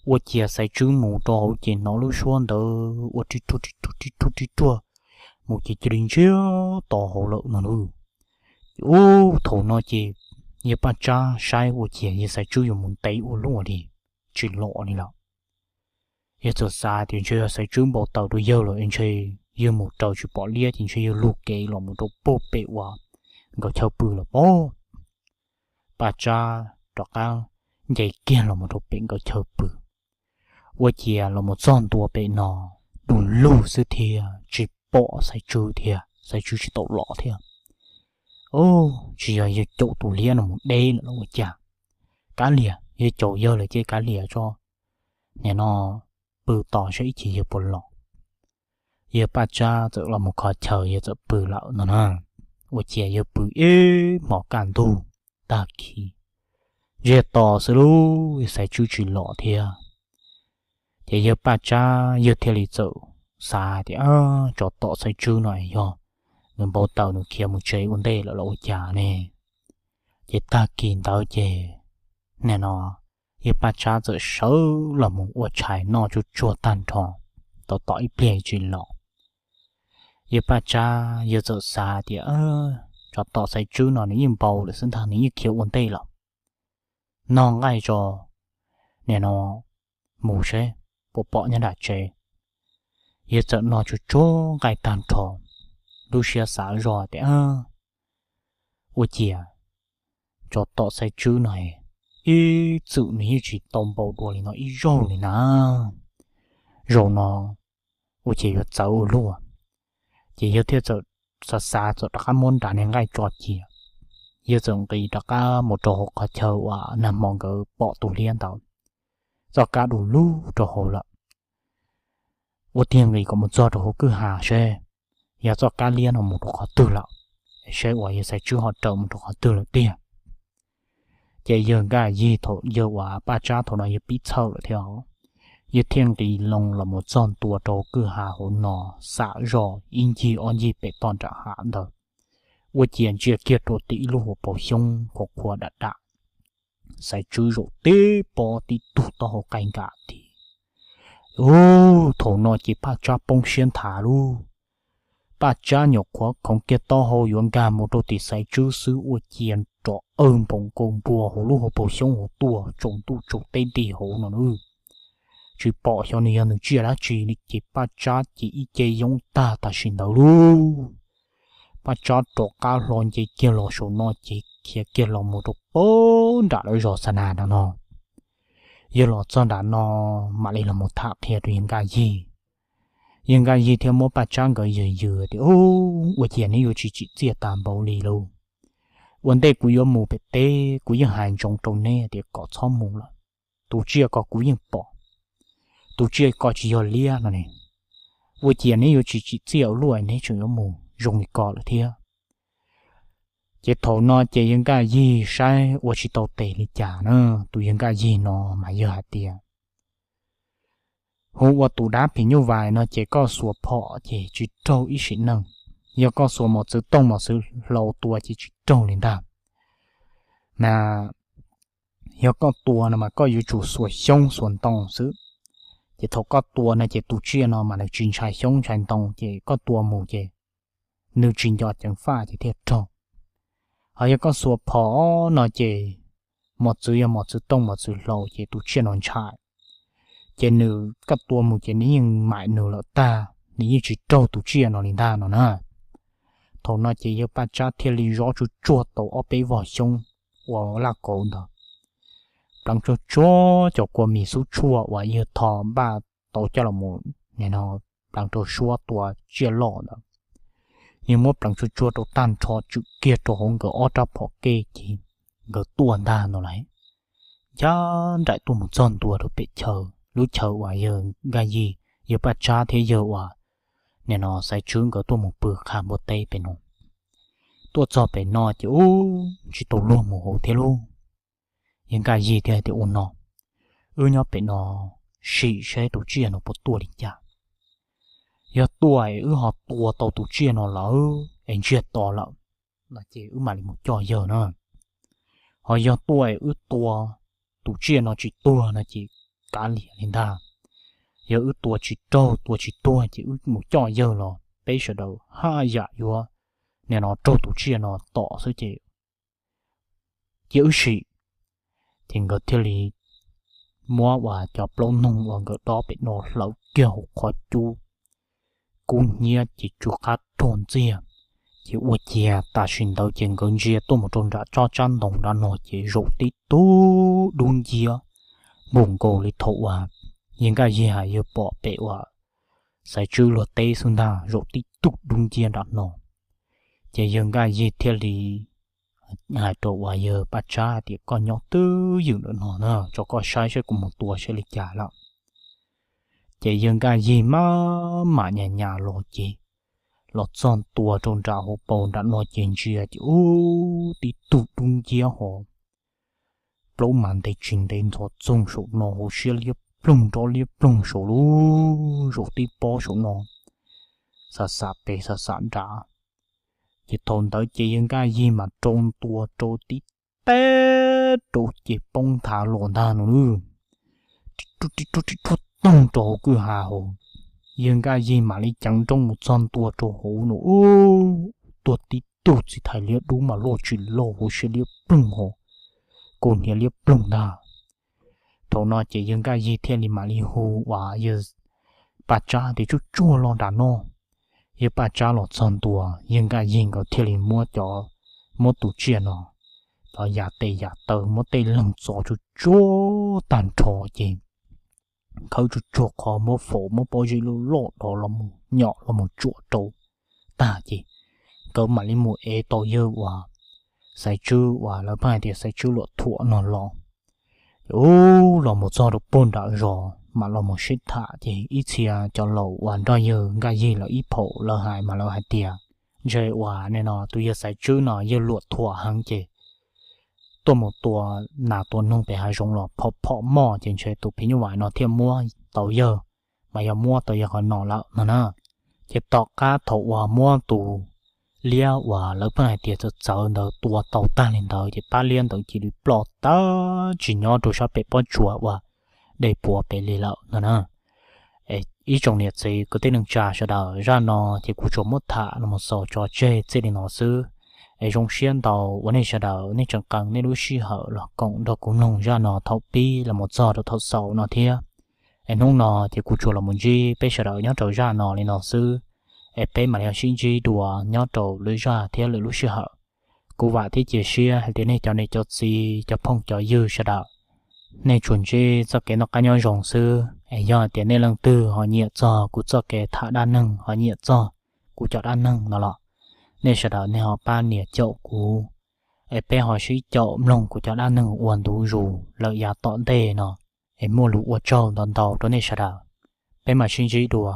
ua ciav Xaiv Tswb mus rau hauv ces hnov lub suab ntawd ua ri ruag ri ruag ri ruag ri ruag mus ces cia li ntsiag to hauv lawm no lauj. Ces ub, thaum no ces yawg Paj Tsab saib ua ciav yawg Xaiv Tswb yuav mus ntev ua luaj li, tsis los li lawm. Yawg txawm xav tias ntshe yog Xaiv Tswb npau taws rau yawg lawm, ntshe yawg mus raws tsis pom liab ces ntshe yawg lug kev los mus rau puag pem uas nkawd chaw pw lawm pob. Paj Tsab rov qab nce kiag los mus rau pem nkawd chaw pw. Ua ciav los mus txog ntua pem no, du lug xwb thiab tsis pom Xaiv Tswb thiab, Xaiv Tswb tsis tau los thiab. Ub, tsis yog yawg caum tus liab no mus deb lawm los ua cas. Kav liam, yawg caum yawg lawm ces kav liam tso, nim no pw tos saib ib chim yawg puas los. Yawg Paj Tsab txawm los mus kho chaw, yawg txawm pw lawm no na. Ua ciav yawg pw ib hmos kaj ntug, tag kis ntsiag to xwb lauj, Xaiv Tswb tsis los thiab. Ces yawg Paj Tsab yawg thiaj li txawm xav tias, Tsov tom Xaiv Tswb no yog nws npau taws nws khiav mus tsev ua ntej lawm los ua cas ne? Ces tag kis ntawd ces nim no yawg Paj Tsab txawm sawv los mus ua tshais noj tsuag tsuag tag nrho, tos tom ib pliag tsis los. Yawg Paj Tsab yawg txawm xav tias, Tsov tom Xaiv Tswb no nws yeej npau lawm xwb ntag, nws yeej khiav ua ntej lawm. Noj nqaij tso, nim no mus seb puas pom nyob nram tsev. Yawg txawm noj tsuag tsuag nqaij tag nrho, lub siab xav zog tias, Ua ciav tsov tom Xaiv Tswb no ib txwm nws yeej tsis tau npau dua li no ib zaug li na. Zaum no ua ciav yuav txawv ua luaj. Ces yawg thiaj txawm xav xav txawm rov qab muab nram niag nqaij tso cia. Yawg txawm nqis rov qab mus rau hauv qhov chaw uas nag hmo nkawd pom tus liab ntawd, txoj kab du lug rau hauv lawm. Ua tiag nqis kom mus txog rau hauv kwj ha seb yog txoj kab liab no mus rau qhov twg lawm, saib uas yawg Xaiv Tswb ho raws mus rau qhov twg lawm tiag. Ces yawg Nkaj Yig thaum yawg uas Paj Tsab thaum no yawg pib txhawj lawm thiab, yawg thiaj nqis loo los mus txog ntua rau kwj ha hauv no, xam zoj ib ncig ob ncig pem toj nram hav ntawd, ua ciav ntsia kiag rau tim ib lub hauv paus xyoob qhuav qhuav dam dam, Xaiv Tswb zaum tib pob tib tug taub hau qaij nkas tid. Ub, thaum no ces Paj Tsab poob siab nthav lauj. Paj Tsab nyuam qhuav khoov kiag taub hau yuav nkag mus rau tim Xaiv Tswb xwb ua ciav rov awg npoos nkaus npua hauv lub hauv paus xyoob hauv tuaj tsaus ntuj tsaus teb nti hauv no na. Tsis pom xyov nws yog nws tsiaj dab tsi li ces Paj Tsab ces ib ce yoob tag tam sim ntawd lauj. Paj Tsab rov qab hlo nce kiag los saum no ces khiav kiag los mus rau pem nram lawv zos xa nas no no. Yawg los txog nram no mam li los mus tham qhia rau yawg Nkaj Yig. Yawg Nkaj Yig thiaj muab Paj Tsab nkawd yws yws tias, Ub, ua ciav neb yuav tsis tsim txiaj tag npaum li lauj. Ua ntej kuv yuav mus pem teb kuv yeej hais ntsoov rau neb tias kom txhob mus lawm. Tus tsiaj ko kuv yeej pom, tus tsiaj ko tsis yog liab no ne. Ua ciav neb yuav tsis tsim txiaj ua luaj neb tseem yuav mus zoo li ko lawm thiab. Ces thaum no ces yawg Nkaj Yig saib ua tsis tau tes li cas na, tus yawg Nkaj Yig no mas yawg hais tias, Hu ua tus dab phim nyuj vais no ces koj xuas phom ces tsis raug ib sim neej. Yog koj xuas mos txwv tooj mos txwv hlau tua ces tsis raug li ntag. Mas yog koj tua no mas koj yuav tsum xuas xyoob xuas ntoo xwb. Ces thaum koj tua no ces tus tsiaj no mas nws tsis ntshai xyoob ntshai ntoo ces koj tua mus ces nws tsis nco ceev faj ces thiaj raug. Ho yog koj xuas phom no ces mos txwv yog mos txwv tooj mos txwv hlau ces tus tsiaj no ntshai. Ces nws, koj tua mus ces nws yeej maim nws lawm tag, nws yeej tsis raug tus tsiaj no li ntag no na. Thaum no ces yawg Paj Tsab thiaj li zov tsuj tsuag tau ob peb vog xyoob ua laj kauv ntawd, pleev tsuag tsuag cov kua mis xub tshuaj uas yawg tho npaj tau coj los mus nim no pleev rau suab tua tsiaj loj ntawd. Yawg muab pleev tsuag tsuag rau tag nrho tswm kiag rau hauv nkawd ob rab phom kej ces nkawd tuaj ntag no lawm. Ncaj nraim tuaj mus txog ntua rau pem chaw, lub chaw uas yawg Nkaj Yig, yawg Paj Tsab thiab yawg uas nim no Xaiv Tswb nkawd tuaj mus pw qha npua teb pem no. Tuaj txog pem no ces ub, tsis tau luag mus hauv thiab lauj. Yawg Nkaj Yig thiaj tias, Ua no, wb nyob pem no sim saib tus tsiaj no puas tuaj li cas. Yog tuaj es wb ho tua tau tus tsiaj no lawm es ntsiag to lawm no ces wb mam li mus coj yawg na. Ho yog tuaj es wb tua tus tsiaj no tsis tuag no ces kav liam li ntag. Yog wb tua tsis raug tua tsis tuag ces wb mus coj yawg los peb sawv daws haj yam yuav nim no raug tus tsiaj no tom xwb ces cia wb sim. Ces nkawd thiaj li muab uas cov plaub noog uas nkawd dob pem no hlawv kiag hauv qhov cub, kub hnyiab ces tsw qab rog ntxiag. Ces ua ciav tam sim ntawd ces nkawd ntsia tuaj mus rau nram tsob tsab ntoo nram no ces zaum tib tug dub nciab npaum nkaus li thaum uas yawg Nkaj Yig hais yawg pom pem uas Xaiv Tswb luag teb xwb ntag, zaum tib tug dub nciab nram no. Ces yawg Nkaj Yig thiaj li hais rau uas yawg Paj Tsab tias, Koj nyob twj ywm ntawm no na, tso koj saib saib kuv mus tua saib li cas lawm. Ces yawg Nkaj Yig maj mam nyas nyas los ces los txog ntua rau nram hauv paus nram no ces ntsia ces ub, tib tug dub nciab ho plaub mas ntev tsis ntev ntxhov txoog saum no, hauv siab liab ploog nrov liab ploog saum lub, zaum tib pob saum no, xam xam pem xam xam nram. Ces thaum ntawd ces yawg Nkaj Yig mas rau ntua rau tib teb rau ces poob nthav los ntag no, tib ruj tib ruj tib ruj toog rau hauv kwj ha hauv. Yawg Nkaj Yig mam li ceev nrooj mus txog ntua rau hauv no, tuag tib tug txiv thais liab dub mas loj tsis loj, hauv siab liab ploog ho, kaus hniav liab ploog ntag. Thaum no ces yawg Nkaj Yig thiaj li mam li hu uas yawg Paj Tsab tias, Tsuj tsuag los nram no. Yawg Paj Tsab los txog ntua, yawg Nkaj Yig nkawd thiaj li muab cov, muab tus tsiaj no, cov yam tes yam taw, muab tej leeg txo tsuj tsuag tag nrho ces khawb tsuj tsuag qhov, muab faus, muab pob zeb loj loj dov los mus nyom los mus tsuam rau tag ces nkawd mam li mus ev tau yawg uas Xaiv Tswb uas lawv pheej hais tias Xaiv Tswb Luam Thuam no los. Ub, los mus txog rau puag nram zos mam los mus sib tham ces ib txhia cov laus uas nrog yawg Nkaj Yig lawv ib phaum lawv hais mas lawv hais tias, Ntshe uas nim no tus yawg Xaiv Tswb no yawg luam thuam heev ces tuaj mus tua nas tua noog pem hav zoov los phom phom moj ces ntshe tus phim nyuj vais no thiaj muab tau yawg, mas yog muab tau yawg qhov no lawm no na. Ces tom qab thaum uas muab tus liab uas lawv pheej hais tias txawv txawv ntawd tua tau tag li ntawd ces pab liab ntawd cia li ploj tag tsis nyob rau sab pem pob tsuas uas dej puas pem li lawm no na. Ib tsoom niam txiv kwv tij neej tsa sawv daws, zaj no ces kuv tsuas muab tham los mus xaus tso tseg txij li no xwb. Es zoo siab ntau uas nej sawv daws nej tseem qee nej lub sij hawm los koom nrog kuv mloog zaj no thaum pib los mus txog rau thaum xaus no thiab. Es hnub no ces kuv tsuas los mus ntsib peb sawv daws nyob rau zaj no li no xwb. Es peb mam li ho sib ntsib dua nyob rau lwm zaj thiab lwm lub sij hawm. Kuv vam thiab cia siab hais tias nej cov niam cov txiv cov phooj cov ywg sawv daws, nej tsuas ntsib txoj kev noj qab nyob zoo xwb. Es yog hais tias nej leej twg ho nyiam txog kuv txoj kev tham dab neeg, ho nyiam txog kuv cov dab neeg no los, nej sawv daws nej ho pab nias caum kuv, es peb ho sib caum mloog kuv cov dab neeg ua ntu zus lawm yav tom ntej no. Es muaj lus ua tsaug ntau ntau rau nej sawv daws. Peb mam sib ntsib dua.